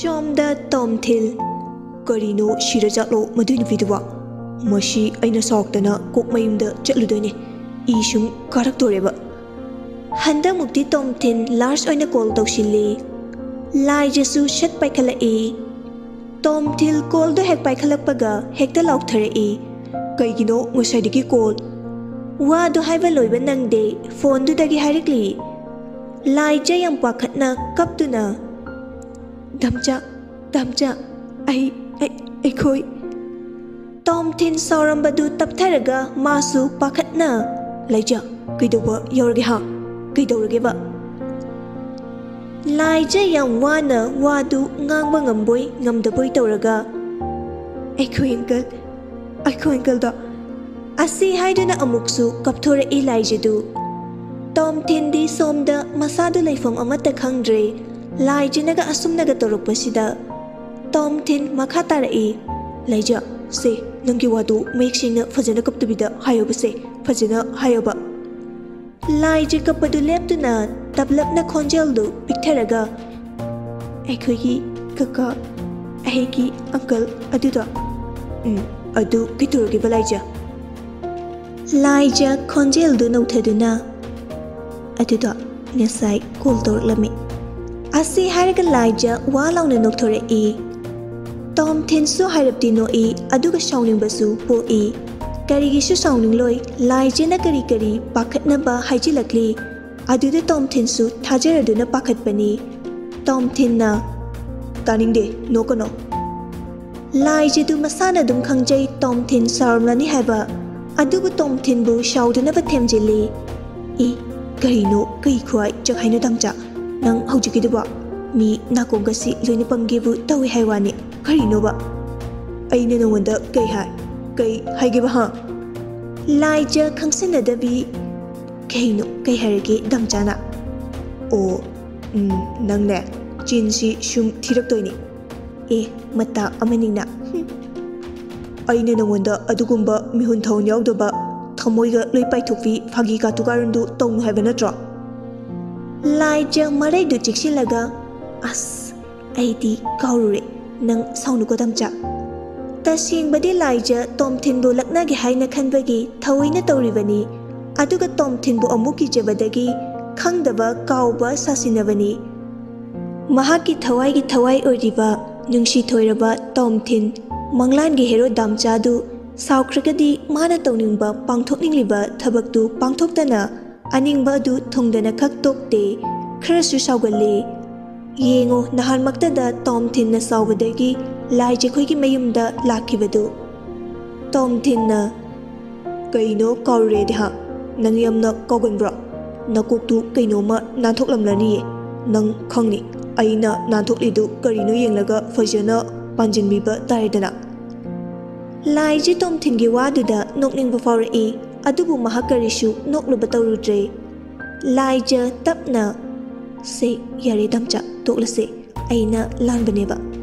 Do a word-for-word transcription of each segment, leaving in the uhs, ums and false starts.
ꯁꯣꯝꯗ ꯇꯣꯝꯊꯤꯜ꯫ ꯀꯔꯤꯅꯣ ꯁꯤꯔ ꯆꯠꯂꯣ ꯃꯗꯨꯏ ꯅꯨꯄꯤꯗꯨꯕꯣ? ꯃꯁꯤ ꯑꯩꯅ ꯁꯥꯎꯔꯛꯇꯅ ꯀꯣꯛ ꯃꯌꯨꯝꯗ ꯆꯠꯂꯨꯗꯣꯏꯅꯦ꯫ ꯏ ꯁꯨꯝ ꯀꯥꯔꯛꯇꯣꯔꯦꯕ꯫ ꯍꯟꯗꯛꯃꯨꯛꯇꯤ ꯇꯣꯝꯊꯤꯟ ꯂꯥꯔꯁ ꯑꯣꯏꯅ ꯀꯣꯜ ꯇꯧꯁꯤꯜꯂꯤ꯫ ꯂꯥꯏꯖꯁꯨ ꯁꯠ ꯄꯥꯏꯈꯠꯂꯛꯏ꯫ ꯇꯣꯝꯊꯤꯜ ꯀꯣꯜꯗꯣ ꯍꯦꯛ ꯄꯥꯏꯈꯠꯂꯛꯄꯒ ꯍꯦꯛꯇ ꯂꯥꯎꯊꯔꯛꯏ꯫ "ꯀꯩꯒꯤꯅꯣ ꯉꯁꯥꯏꯗꯒꯤ ꯀꯣꯜ?" ꯋꯥꯗꯣ ꯍꯥꯏꯕ ꯂꯣꯏꯕ ꯅꯪꯗꯦ, ꯐꯣꯟꯗꯨꯗꯒꯤ ꯍꯥꯏꯔꯛꯂꯤ꯫ ꯂꯥꯏꯖ ꯌꯥꯝ ꯄꯥꯈꯠꯅ ꯀꯞꯇꯨꯅ, "ꯗꯝꯆꯥ, ꯗꯝꯆꯥ, ꯑꯩ, ꯑꯩ, ꯑꯩꯈꯣꯏ"꯫ ꯇꯣꯝꯊꯤꯟ ꯁꯥꯎꯔꯝꯕꯗꯨ ꯇꯞꯊꯔꯒ ꯃꯥꯁꯨ ꯄꯥꯈꯠꯅ, "ꯂꯥꯏꯖ, ꯀꯩꯗꯧꯕ ꯌꯥꯎꯔꯒꯦ ꯍꯥ? ꯀꯩꯗꯧꯔꯒꯦꯕ?" ꯂꯥꯏꯖ ꯌꯥꯝ ꯋꯥꯅ ꯋꯥꯗꯨ ꯉꯥꯡꯕ ꯉꯝꯕꯣꯏ ꯉꯝꯗꯕꯣꯏ ꯇꯧꯔꯒ, "ꯑꯩꯈꯣꯏ ꯑꯪꯀꯜ, ꯑꯩꯈꯣꯏ ꯑꯪꯀꯜꯗꯣ"꯫ ꯑꯁꯤ ꯍꯥꯏꯗꯨꯅ ꯑꯃꯨꯛꯁꯨ ꯀꯞꯊꯣꯔꯛꯏ ꯂꯥꯏꯖꯗꯨ꯫ ꯇꯣꯝꯊꯤꯟꯗꯤ ꯁꯣꯝꯗ ꯃꯁꯥꯗꯨ ꯂꯩꯐꯝ ꯑꯃꯠꯇ ꯈꯪꯗ꯭ꯔꯦ꯫ ꯂꯥꯏꯖꯅꯒ ꯑꯁꯨꯝꯅꯒ ꯇꯧꯔꯛꯄꯁꯤꯗ ꯇꯣꯝꯊꯤꯟ ꯃꯈꯥ ꯇꯥꯔꯛꯏ, "ꯂꯥꯏꯖ, ꯁꯦ, ꯅꯪꯒꯤ ꯋꯥꯗꯨ ꯃꯌꯦꯛ ꯁꯦꯡꯅ ꯐꯖꯅ ꯀꯞꯇꯕꯤꯗ ꯍꯥꯏꯌꯣꯕ ꯁꯦ, ꯐꯖꯅ ꯍꯥꯏꯌꯣꯕ"꯫ ꯂꯥꯏꯖ ꯀꯞꯄꯗꯨ ꯂꯦꯞꯇꯨꯅ ꯇꯞꯂꯞꯅ ꯈꯣꯟꯖꯦꯜꯗꯨ ꯄꯤꯛꯊꯔꯒ, "ꯑꯩꯈꯣꯏꯒꯤ ꯀꯀꯥ, ꯑꯩꯒꯤ ꯑꯪꯀꯜ ꯑꯗꯨꯗꯣ"꯫ "ꯎꯝ, ꯑꯗꯨ ꯀꯩꯗꯧꯔꯒꯦꯕ ꯂꯥꯏꯖ?" ꯂꯥꯏꯖ ꯈꯣꯟꯖꯦꯜꯗꯨ ꯅꯧꯊꯗꯨꯅ, "ꯑꯗꯨꯗꯣ ꯉꯁꯥꯏ ꯀꯣꯜ ꯇꯧꯔꯛꯂꯝꯃꯤ"꯫ ꯑꯁꯤ ꯍꯥꯏꯔꯒ ꯂꯥꯏꯖ ꯋꯥ ꯂꯥꯎꯅ ꯅꯣꯛꯊꯣꯔꯛꯏ꯫ ꯇꯣꯝꯊꯤꯟꯁꯨ ꯍꯥꯏꯔꯞꯇꯤ ꯅꯣꯛꯏ, ꯑꯗꯨꯒ ꯁꯥꯎꯅꯤꯡꯕꯁꯨ ꯄꯣꯛꯏ꯫ ꯀꯔꯤꯒꯤꯁꯨ ꯁꯥꯎꯅꯤꯡꯂꯣꯏ, ꯂꯥꯏꯖꯅ ꯀꯔꯤ ꯀꯔꯤ ꯄꯥꯈꯠꯅꯕ ꯍꯥꯏꯖꯤꯜꯂꯛꯂꯤ꯫ ꯑꯗꯨꯗ ꯇꯣꯝꯊꯤꯟꯁꯨ ꯊꯥꯖꯔꯗꯨꯅ ꯄꯥꯈꯠꯄꯅꯤ꯫ ꯇꯣꯝꯊꯤꯟꯅ, "ꯇꯥꯅꯤꯡꯗꯦ, ꯅꯣꯛꯀꯅꯣ"꯫ ꯂꯥꯏꯖꯗꯨ ꯃꯁꯥꯅ ꯑꯗꯨꯝ ꯈꯪꯖꯩ ꯇꯣꯝꯊꯤꯟ ꯁꯥꯎꯔꯝꯂꯅꯤ ꯍꯥꯏꯕ꯫ ꯑꯗꯨꯕꯨ ꯇꯣꯝꯊꯤꯟꯕꯨ ꯁꯥꯎꯗꯅꯕ ꯊꯦꯝꯖꯤꯜꯂꯤ꯫ "ꯏ, ꯀꯔꯤꯅꯣ, ꯀꯩ ꯈꯨꯍꯥꯏ ꯆꯛꯍꯥꯏꯅꯣ ꯗꯝꯆꯥ? ꯅꯪ ꯍꯧꯖꯤꯛꯀꯤꯗꯨꯕꯣ? ꯃꯤ ꯅꯥꯀꯣꯡꯒꯁꯤ ꯂꯣꯏꯅ ꯄꯪꯒꯦꯕꯨ ꯇꯧꯏ ꯍꯥꯏ ꯋꯥꯅꯤ꯫ ꯀꯔꯤꯅꯣꯕ? ꯑꯩꯅ ꯅꯉꯣꯟꯗ ꯀꯩ ꯍꯥꯏ? ꯀꯩ ꯍꯥꯏꯒꯦꯕ ꯍꯥ?" ꯂꯥꯏꯖ ꯈꯪꯁꯤꯟꯅꯗꯕꯤ, "ꯀꯩꯅꯣ, ꯀꯩ ꯍꯥꯏꯔꯒꯦ ꯗꯝꯆꯥꯅ?" "ꯑꯣ, ꯎꯝ, ꯅꯪꯅꯦ, ꯆꯤꯟꯁꯤ ꯁꯨꯝ ꯊꯤꯔꯛꯇꯣꯏꯅꯤ꯫ ꯑꯦ, ꯃꯇꯥ ꯑꯃꯅꯤꯅ꯫ ꯍꯨꯝ꯫ ꯑꯩꯅ ꯅꯉꯣꯟꯗ ꯑꯗꯨꯒꯨꯝꯕ ꯃꯤꯍꯨꯟ ꯊꯧꯟ ꯌꯥꯎꯗꯕ, ꯊꯃꯣꯏꯒ ꯂꯣꯏ ꯄꯥꯏꯊꯣꯛꯄꯤ ꯐꯥꯒꯤ ꯀꯥꯇꯨ ꯀꯥꯔꯟꯗꯨ ꯇꯧꯅꯨ ꯍꯥꯏꯕ ꯅꯠꯇ꯭ꯔꯣ?" ꯂꯥꯏꯖ ꯃꯔꯩꯗꯨ ꯆꯤꯛꯁꯤꯜꯂꯒ, "ꯑꯁ, ꯑꯩꯗꯤ ꯀꯥꯎꯔꯨꯔꯦ꯫ ꯅꯪ ꯁꯥꯎꯅꯨꯀꯣ ꯗꯥꯝꯆꯥ꯫ ꯇꯁꯦꯡꯕꯗꯤ ꯂꯥꯏꯖ ꯇꯣꯝꯊꯤꯟꯕꯨ ꯂꯛꯅꯒꯦ ꯍꯥꯏꯅ ꯈꯟꯕꯒꯤ ꯊꯑꯣꯏꯅ ꯇꯧꯔꯤꯕꯅꯤ꯫ ꯑꯗꯨꯒ ꯇꯣꯝꯊꯤꯟꯕꯨ ꯑꯃꯨꯛ ꯀꯤꯖꯕꯗꯒꯤ ꯈꯪꯗꯕ ꯀꯥꯎꯕ ꯁꯥꯁꯤꯟꯅꯕꯅꯤ꯫ ꯃꯍꯥꯛꯀꯤ ꯊꯋꯥꯏꯒꯤ ꯊꯋꯥꯏ ꯑꯣꯏꯔꯤꯕ ꯅꯨꯡꯁꯤ ꯊꯣꯏꯔꯕ ꯇꯣꯝꯊꯤꯟ, ꯃꯪꯂꯥꯟꯒꯤ ꯍꯦꯔꯣ ꯗꯥꯝꯆꯥꯗꯨ ꯁꯥꯎꯈ꯭ꯔꯒꯗꯤ ꯃꯥꯅ ꯇꯧꯅꯤꯡꯕ ꯄꯥꯡꯊꯣꯛꯅꯤꯡꯂꯤꯕ ꯊꯕꯛꯇꯨ ꯄꯥꯡꯊꯣꯛꯇꯅ ꯑꯅꯤꯡꯕ ꯑꯗꯨ ꯊꯨꯡꯗꯅ ꯈꯛ ꯇꯣꯛꯇꯦ, ꯈꯔꯁꯨ ꯁꯥꯎꯒꯜꯂꯤ꯫ ꯌꯦꯡꯉꯨ, ꯅꯍꯥꯟꯃꯛꯇꯗ ꯇꯣꯝꯊꯤꯟꯅ ꯁꯥꯎꯕꯗꯒꯤ ꯂꯥꯏꯖꯈꯣꯏꯒꯤ ꯃꯌꯨꯝꯗ ꯂꯥꯛꯈꯤꯕꯗꯨ꯫ ꯇꯣꯝꯊꯤꯟꯅ, "ꯀꯩꯅꯣ ꯀꯥꯎꯔꯦꯗꯤ ꯍꯥ? ꯅꯪ ꯌꯥꯝꯅ ꯀꯥꯎꯒꯟꯕ꯭ꯔꯣ? ꯅꯀꯣꯛꯇꯨ ꯀꯩꯅꯣꯝꯃ ꯅꯥꯟꯊꯣꯛꯂꯝꯂꯅꯤꯌꯦ꯫ ꯅꯪ ꯈꯪꯅꯤ, ꯑꯩꯅ ꯅꯥꯟꯊꯣꯛꯂꯤꯗꯨ ꯀꯔꯤꯅꯣ ꯌꯦꯡꯂꯒ ꯐꯖꯅ ꯄꯥꯟꯖꯤꯟꯕꯤꯕ ꯇꯥꯔꯦꯗꯅ꯫" ꯂꯥꯏꯖ ꯇꯣꯝꯊꯤꯟꯒꯤ ꯋꯥꯗꯨꯗ ꯅꯣꯛꯅꯤꯡꯕ ꯐꯥꯎꯔꯛꯏ, ꯑꯗꯨꯕꯨ ꯃꯍꯥꯛ ꯀꯔꯤꯁꯨ ꯅꯣꯛꯂꯨꯕ ꯇꯧꯔꯨꯗ꯭ꯔꯦ꯫ ꯂꯥꯏꯖ ꯇꯞꯅ, "ꯁꯦ, ꯌꯥꯔꯦ ꯗꯥꯝꯆꯥ, ꯇꯣꯛꯂꯁꯦ꯫ ꯑꯩꯅ ꯂꯥꯟꯕꯅꯦꯕ꯫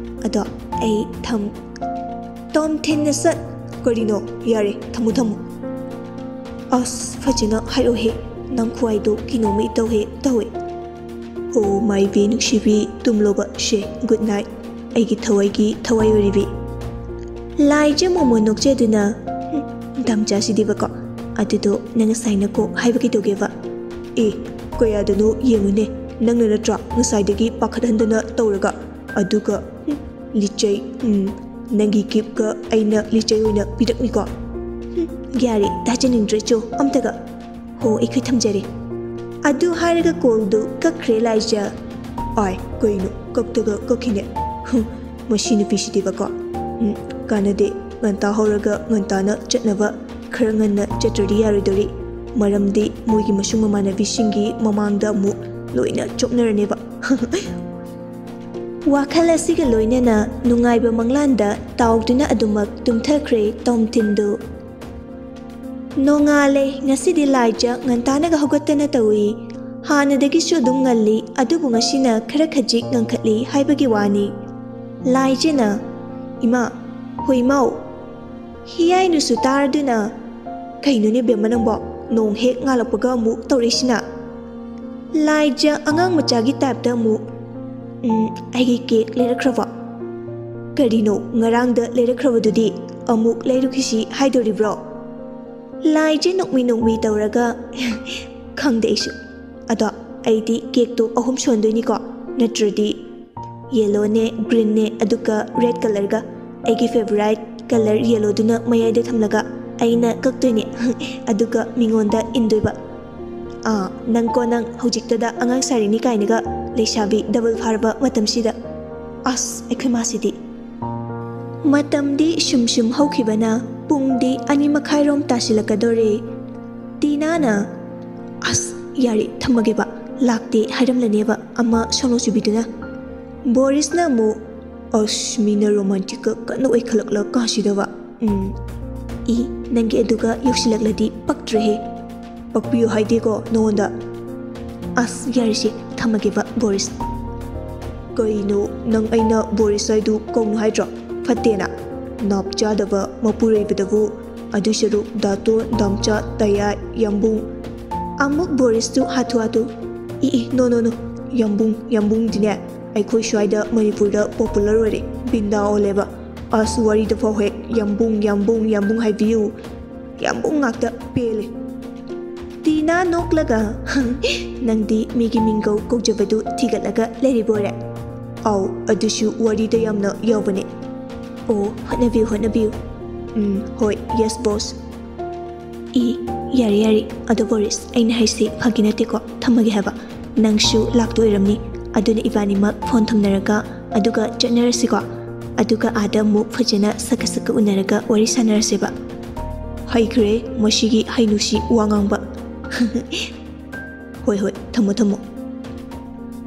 ꯑꯗꯣ ꯑꯩ ꯊꯝ-" ꯇꯣꯝꯊꯤꯟꯅ ꯁꯠ, "ꯀꯔꯤꯅꯣ? ꯌꯥꯔꯦ, ꯊꯝꯃꯨ, ꯊꯝꯃꯨ꯫" "ꯑꯁ, ꯐꯖꯅ ꯍꯥꯏꯔꯛꯑꯣꯍꯦ, ꯅꯪ ꯈꯨꯍꯥꯏꯗꯣ ꯀꯩꯅꯣꯝꯃ ꯏꯇꯧꯍꯦ ꯇꯧꯋꯦ꯫" "ꯑꯣ ꯃꯥꯏꯕꯤ ꯅꯨꯡꯁꯤꯕꯤ, ꯇꯨꯝꯂꯣꯕ ꯁꯦ, good night, ꯑꯩꯒꯤ ꯊꯋꯥꯏꯒꯤ ꯊꯋꯥꯏ ꯑꯣꯏꯔꯤꯕꯤ꯫" ꯂꯥꯏꯖ ꯃꯣꯃꯣꯟ ꯅꯣꯛꯆꯗꯨꯅ, "ꯍꯨꯝ, ꯗꯥꯝꯆꯥꯁꯤꯗꯤꯕꯀꯣ, ꯑꯗꯨꯗꯣ ꯅꯪ ꯉꯁꯥꯏꯅ ꯀꯣꯛ ꯍꯥꯏꯕ ꯀꯩꯗꯧꯒꯦꯕ?" "ꯑꯦ, ꯀꯌꯥꯗꯅꯣ ꯌꯦꯡꯉꯨꯅꯦ, ꯅꯪꯅ ꯅꯠꯇ꯭ꯔꯥ ꯉꯁꯥꯏꯗꯒꯤ ꯄꯥꯈꯠꯍꯟꯗꯅ ꯇꯧꯔꯒ, ꯑꯗꯨꯒ, ꯍꯨꯝ, ꯂꯤꯆꯩ, ꯎꯝ, ꯅꯪꯒꯤ ꯒꯤꯐꯀ ꯑꯩꯅ ꯂꯤꯆꯩ ꯑꯣꯏꯅ ꯄꯤꯔꯛꯅꯤꯀꯣ?" "ꯍꯨꯝ, ꯌꯥꯔꯦ, ꯇꯥꯖꯅꯤꯡꯗ꯭ꯔꯦ, ꯆꯣ ꯑꯝꯇꯒ꯫ ꯍꯣ, ꯑꯩꯈꯣꯏ ꯊꯝꯖꯔꯦ꯫" ꯑꯗꯨ ꯍꯥꯏꯔꯒ ꯀꯣꯜꯗꯨ ꯀꯛꯈ꯭ꯔꯦ ꯂꯥꯏꯖ꯫ "ꯑꯥꯏ, ꯀꯩꯅꯣ ꯀꯛꯇꯒ ꯀꯛꯈꯤꯅꯦ? ꯍꯨꯝ, ꯃꯁꯤ ꯅꯨꯄꯤꯁꯤꯗꯤꯕꯀꯣ꯫ ꯎꯝ, ꯀꯥꯟꯅꯗꯦ, ꯉꯟꯇꯥ ꯍꯧꯔꯒ ꯉꯟꯇꯥꯅ ꯆꯠꯅꯕ ꯈꯔ ꯉꯟꯅ ꯆꯠꯇ꯭ꯔꯗꯤ ꯌꯥꯔꯣꯏꯗꯧꯔꯤ꯫ ꯃꯔꯝꯗꯤ ꯃꯣꯏꯒꯤ ꯃꯁꯨꯡ ꯃꯃꯥꯟꯅꯕꯤꯁꯤꯡꯒꯤ ꯃꯃꯥꯡꯗ ꯑꯃꯨꯛ ꯂꯣꯏꯅ ꯆꯣꯞꯅꯔꯅꯦꯕ꯫" ꯋꯥꯈꯜ ꯑꯁꯤꯒ ꯂꯣꯏꯅꯅ ꯅꯨꯡꯉꯥꯏꯕ ꯃꯪꯂꯥꯟꯗ ꯇꯥꯎꯗꯨꯅ ꯑꯗꯨꯃꯛ ꯇꯨꯝꯊꯈ꯭ꯔꯦ ꯇꯣꯝꯊꯤꯟꯗꯨ꯫ ꯅꯣꯡꯉꯥꯜꯂꯦ꯫ ꯉꯁꯤꯗꯤ ꯂꯥꯏꯖ ꯉꯟꯇꯥꯅꯒ ꯍꯧꯒꯠꯇꯅ ꯇꯧꯏ꯫ ꯍꯥꯟꯅꯗꯒꯤꯁꯨ ꯑꯗꯨꯝ ꯉꯜꯂꯤ, ꯑꯗꯨꯕꯨ ꯉꯁꯤꯅ ꯈꯔ ꯈꯖꯤꯛ ꯉꯟꯈꯠꯂꯤ ꯍꯥꯏꯕꯒꯤ ꯋꯥꯅꯤ꯫ ꯂꯥꯏꯖꯅ, "ꯏꯃꯥ, ꯍꯣꯏ ꯏꯃꯥꯎ, ꯍꯤꯌꯥꯏꯅꯨꯁꯨ ꯇꯥꯔꯗꯨꯅ, ꯀꯩꯅꯣꯅꯦ ꯕꯦꯝꯃ ꯅꯪꯕꯣ? ꯅꯣꯡ ꯍꯦꯛ ꯉꯥꯜꯂꯛꯄꯒ ꯑꯃꯨꯛ ꯇꯧꯔꯛꯏꯁꯤꯅ?" ꯂꯥꯏꯖ ꯑꯉꯥꯡ ꯃꯆꯥꯒꯤ ꯇꯥꯏꯞꯇ ꯑꯃꯨꯛ, "ꯎꯝ, ꯑꯩꯒꯤ ꯀꯦꯛ ꯂꯩꯔꯛꯈ꯭ꯔꯕꯣ?" "ꯀꯔꯤꯅꯣ, ꯉꯔꯥꯡꯗ ꯂꯩꯔꯛꯈ꯭ꯔꯕꯗꯨꯗꯤ ꯑꯃꯨꯛ ꯂꯩꯔꯨꯈꯤꯁꯤ ꯍꯥꯏꯗꯣꯔꯤꯕ꯭ꯔꯣ?" ꯂꯥꯏꯖꯦ ꯅꯣꯛꯃꯤ ꯅꯣꯛꯃꯤ ꯇꯧꯔꯒ, "ꯈꯪꯗꯦ ꯑꯩꯁꯨ꯫ ꯑꯗꯣ ꯑꯩꯗꯤ ꯀꯦꯛꯇꯣ ꯑꯍꯨꯝ ꯁꯣꯟꯗꯣꯏꯅꯤꯀꯣ, ꯅꯠꯇ꯭ꯔꯗꯤ ꯌꯦꯜꯂꯣꯅꯦ, ꯒ꯭ꯔꯤꯟꯅꯦ, ꯑꯗꯨꯒ ꯔꯦꯗ ꯀꯂꯔꯒ꯫ ꯑꯩꯒꯤ ꯐꯦꯚꯣꯔꯥꯏꯠ ꯀꯂꯔ ꯌꯦꯜꯂꯣꯗꯨꯅ ꯃꯌꯥꯏꯗ ꯊꯝꯂꯒ ꯑꯩꯅ ꯀꯛꯇꯣꯏꯅꯦ, ꯑꯗꯨꯒ ꯃꯤꯉꯣꯟꯗ ꯏꯟꯗꯣꯏꯕ꯫ ꯑꯥ, ꯅꯪꯀꯣ ꯅꯪ, ꯍꯧꯖꯤꯛꯇꯗ ꯑꯉꯥꯡ ꯁꯥꯔꯤꯅꯤ ꯀꯥꯏꯅꯒ, ꯂꯩꯁꯥꯕꯤ ꯗꯕꯜ ꯐꯥꯔꯕ ꯃꯇꯝꯁꯤꯗ꯫ ꯑꯁ, ꯑꯩꯈꯣꯏ ꯃꯥꯁꯤꯗꯤ!" ꯃꯇꯝꯗꯤ ꯁꯨꯝ ꯁꯨꯝ ꯍꯧꯈꯤꯕꯅ ꯄꯨꯡꯗꯤ ꯑꯅꯤ ꯃꯈꯥꯏꯔꯣꯝ ꯇꯥꯁꯤꯜꯂꯛꯀꯗꯧꯔꯦ꯫ ꯇꯤꯅꯥꯅ, "ꯑꯁ, ꯌꯥꯔꯦ, ꯊꯝꯃꯒꯦꯕ, ꯂꯥꯛꯇꯦ ꯍꯥꯏꯔꯝꯂꯅꯦꯕ ꯑꯃ ꯁꯣꯅꯣ ꯆꯨꯕꯤꯗꯨꯅ"꯫ ꯕꯣꯔꯤꯁꯅ ꯑꯃꯨꯛ, "ꯑꯁ, ꯃꯤꯅ ꯔꯣꯃꯥꯟꯇꯤꯛꯀ ꯀꯟꯅ ꯑꯣꯏꯈꯠꯂꯛꯂ ꯀꯥꯟꯁꯤꯗꯕ꯫ ꯎꯝ, ꯏ, ꯅꯪꯒꯤ ꯑꯗꯨꯒ ꯌꯧꯁꯤꯜꯂꯛꯂꯗꯤ ꯄꯛꯇ꯭ꯔꯦꯍꯦ꯫ ꯄꯛꯄꯤꯌꯨ ꯍꯥꯏꯗꯦꯀꯣ ꯅꯉꯣꯟꯗ꯫ ꯑꯁ, ꯌꯥꯔꯦꯁꯦ, ꯊꯝꯃꯒꯦꯕ, ꯕꯣꯔꯤꯁ"꯫ "ꯀꯩꯅꯣ, ꯅꯪ ꯑꯩꯅ ꯕꯣꯔꯤꯁ ꯍꯥꯏꯗꯨ ꯀꯧꯅꯨ ꯍꯥꯏꯗ꯭ꯔꯣ? ꯐꯠꯇꯦꯅ꯫ ꯅꯥꯞ ꯆꯥꯗꯕ ꯃꯄꯨꯔꯣꯏꯕꯗꯕꯨ꯫ ꯑꯗꯨ ꯁꯔꯨꯛ ꯗꯥꯇꯣꯟ, ꯗꯥꯝꯆꯥ, ꯇꯌꯥꯏ, ꯌꯥꯝꯕꯨꯡ"꯫ ꯑꯃꯨꯛ ꯕꯣꯔꯤꯁꯇꯨ ꯍꯥꯊꯨ ꯍꯥꯊꯨ, "ꯏ, ꯏ, ꯅꯣ, ꯅꯣ, ꯅꯣ꯫ ꯌꯥꯝꯕꯨꯡ, ꯌꯥꯝꯕꯨꯡꯗꯤꯅꯦ, ꯑꯩꯈꯣꯏ ꯁ꯭ꯋꯥꯏꯗ ꯃꯅꯤꯄꯨꯔꯗ ꯄꯣꯄꯨꯂꯔ ꯑꯣꯏꯔꯦ, ꯕꯤꯟꯗꯥ ꯑꯣꯜꯂꯦꯕ꯫ ꯑꯁ, ꯋꯥꯔꯤꯗ ꯐꯥꯎ ꯍꯦꯛ ꯌꯥꯝꯕꯨꯡ, ꯌꯥꯝꯕꯨꯡ, ꯌꯥꯝꯕꯨꯡ ꯍꯥꯏꯕꯤꯌꯨ꯫ ꯌꯥꯝꯕꯨꯡ ꯉꯥꯛꯇ, ꯄꯦꯜꯂꯦ"꯫ ꯇꯤꯅꯥ ꯅꯣꯛꯂꯒ, "ꯅꯪꯗꯤ ꯃꯤꯒꯤ ꯃꯤꯡꯒꯧ ꯀꯧꯖꯕꯗꯨ ꯊꯤꯒꯠꯂꯒ ꯂꯩꯔꯤꯕꯣꯔꯦ?" "ꯑꯥꯎ, ꯑꯗꯨꯁꯨ ꯋꯥꯔꯤꯗ ꯌꯥꯝꯅ ꯌꯥꯎꯕꯅꯦ"꯫ "ꯑꯣ, ꯍꯣꯠꯅꯕꯤꯌꯨ, ꯍꯣꯠꯅꯕꯤꯌꯨ"꯫ "ꯎꯝ, ꯍꯣꯏ, ꯌꯦꯁ, ꯕꯣꯁ"꯫ ꯏ, ꯌꯥꯔꯦ, ꯌꯥꯔꯦ꯫ ꯑꯗꯣ ꯕꯣꯔꯤꯁ, ꯑꯩꯅ ꯍꯥꯏꯁꯤ ꯐꯥꯒꯤ ꯅꯠꯇꯦꯀꯣ, ꯊꯝꯃꯒꯦ ꯍꯥꯏꯕ꯫ ꯅꯪꯁꯨ ꯂꯥꯛꯇꯣꯏꯔꯝꯅꯤ꯫ ꯑꯗꯨꯅ ꯏꯕꯥꯅꯤꯃꯛ ꯐꯣꯟ ꯊꯝꯅꯔꯒ ꯑꯗꯨꯒ ꯆꯠꯅꯔꯁꯤꯀꯣ꯫ ꯑꯗꯨꯒ ꯑꯥꯗ ꯑꯃꯨꯛ ꯐꯖꯅ ꯁꯛꯀ ꯁꯛꯀ ꯎꯅꯔꯒ ꯋꯥꯔꯤ ꯁꯥꯟꯅꯔꯁꯦꯕ꯫ ꯍꯩꯈ꯭ꯔꯦ ꯃꯁꯤꯒꯤ ꯍꯩꯅꯨꯁꯤ ꯋꯥ ꯉꯥꯡꯕ꯫ "ꯍꯣꯏ, ꯍꯣꯏ, ꯊꯝꯃꯣ, ꯊꯝꯃꯣ"꯫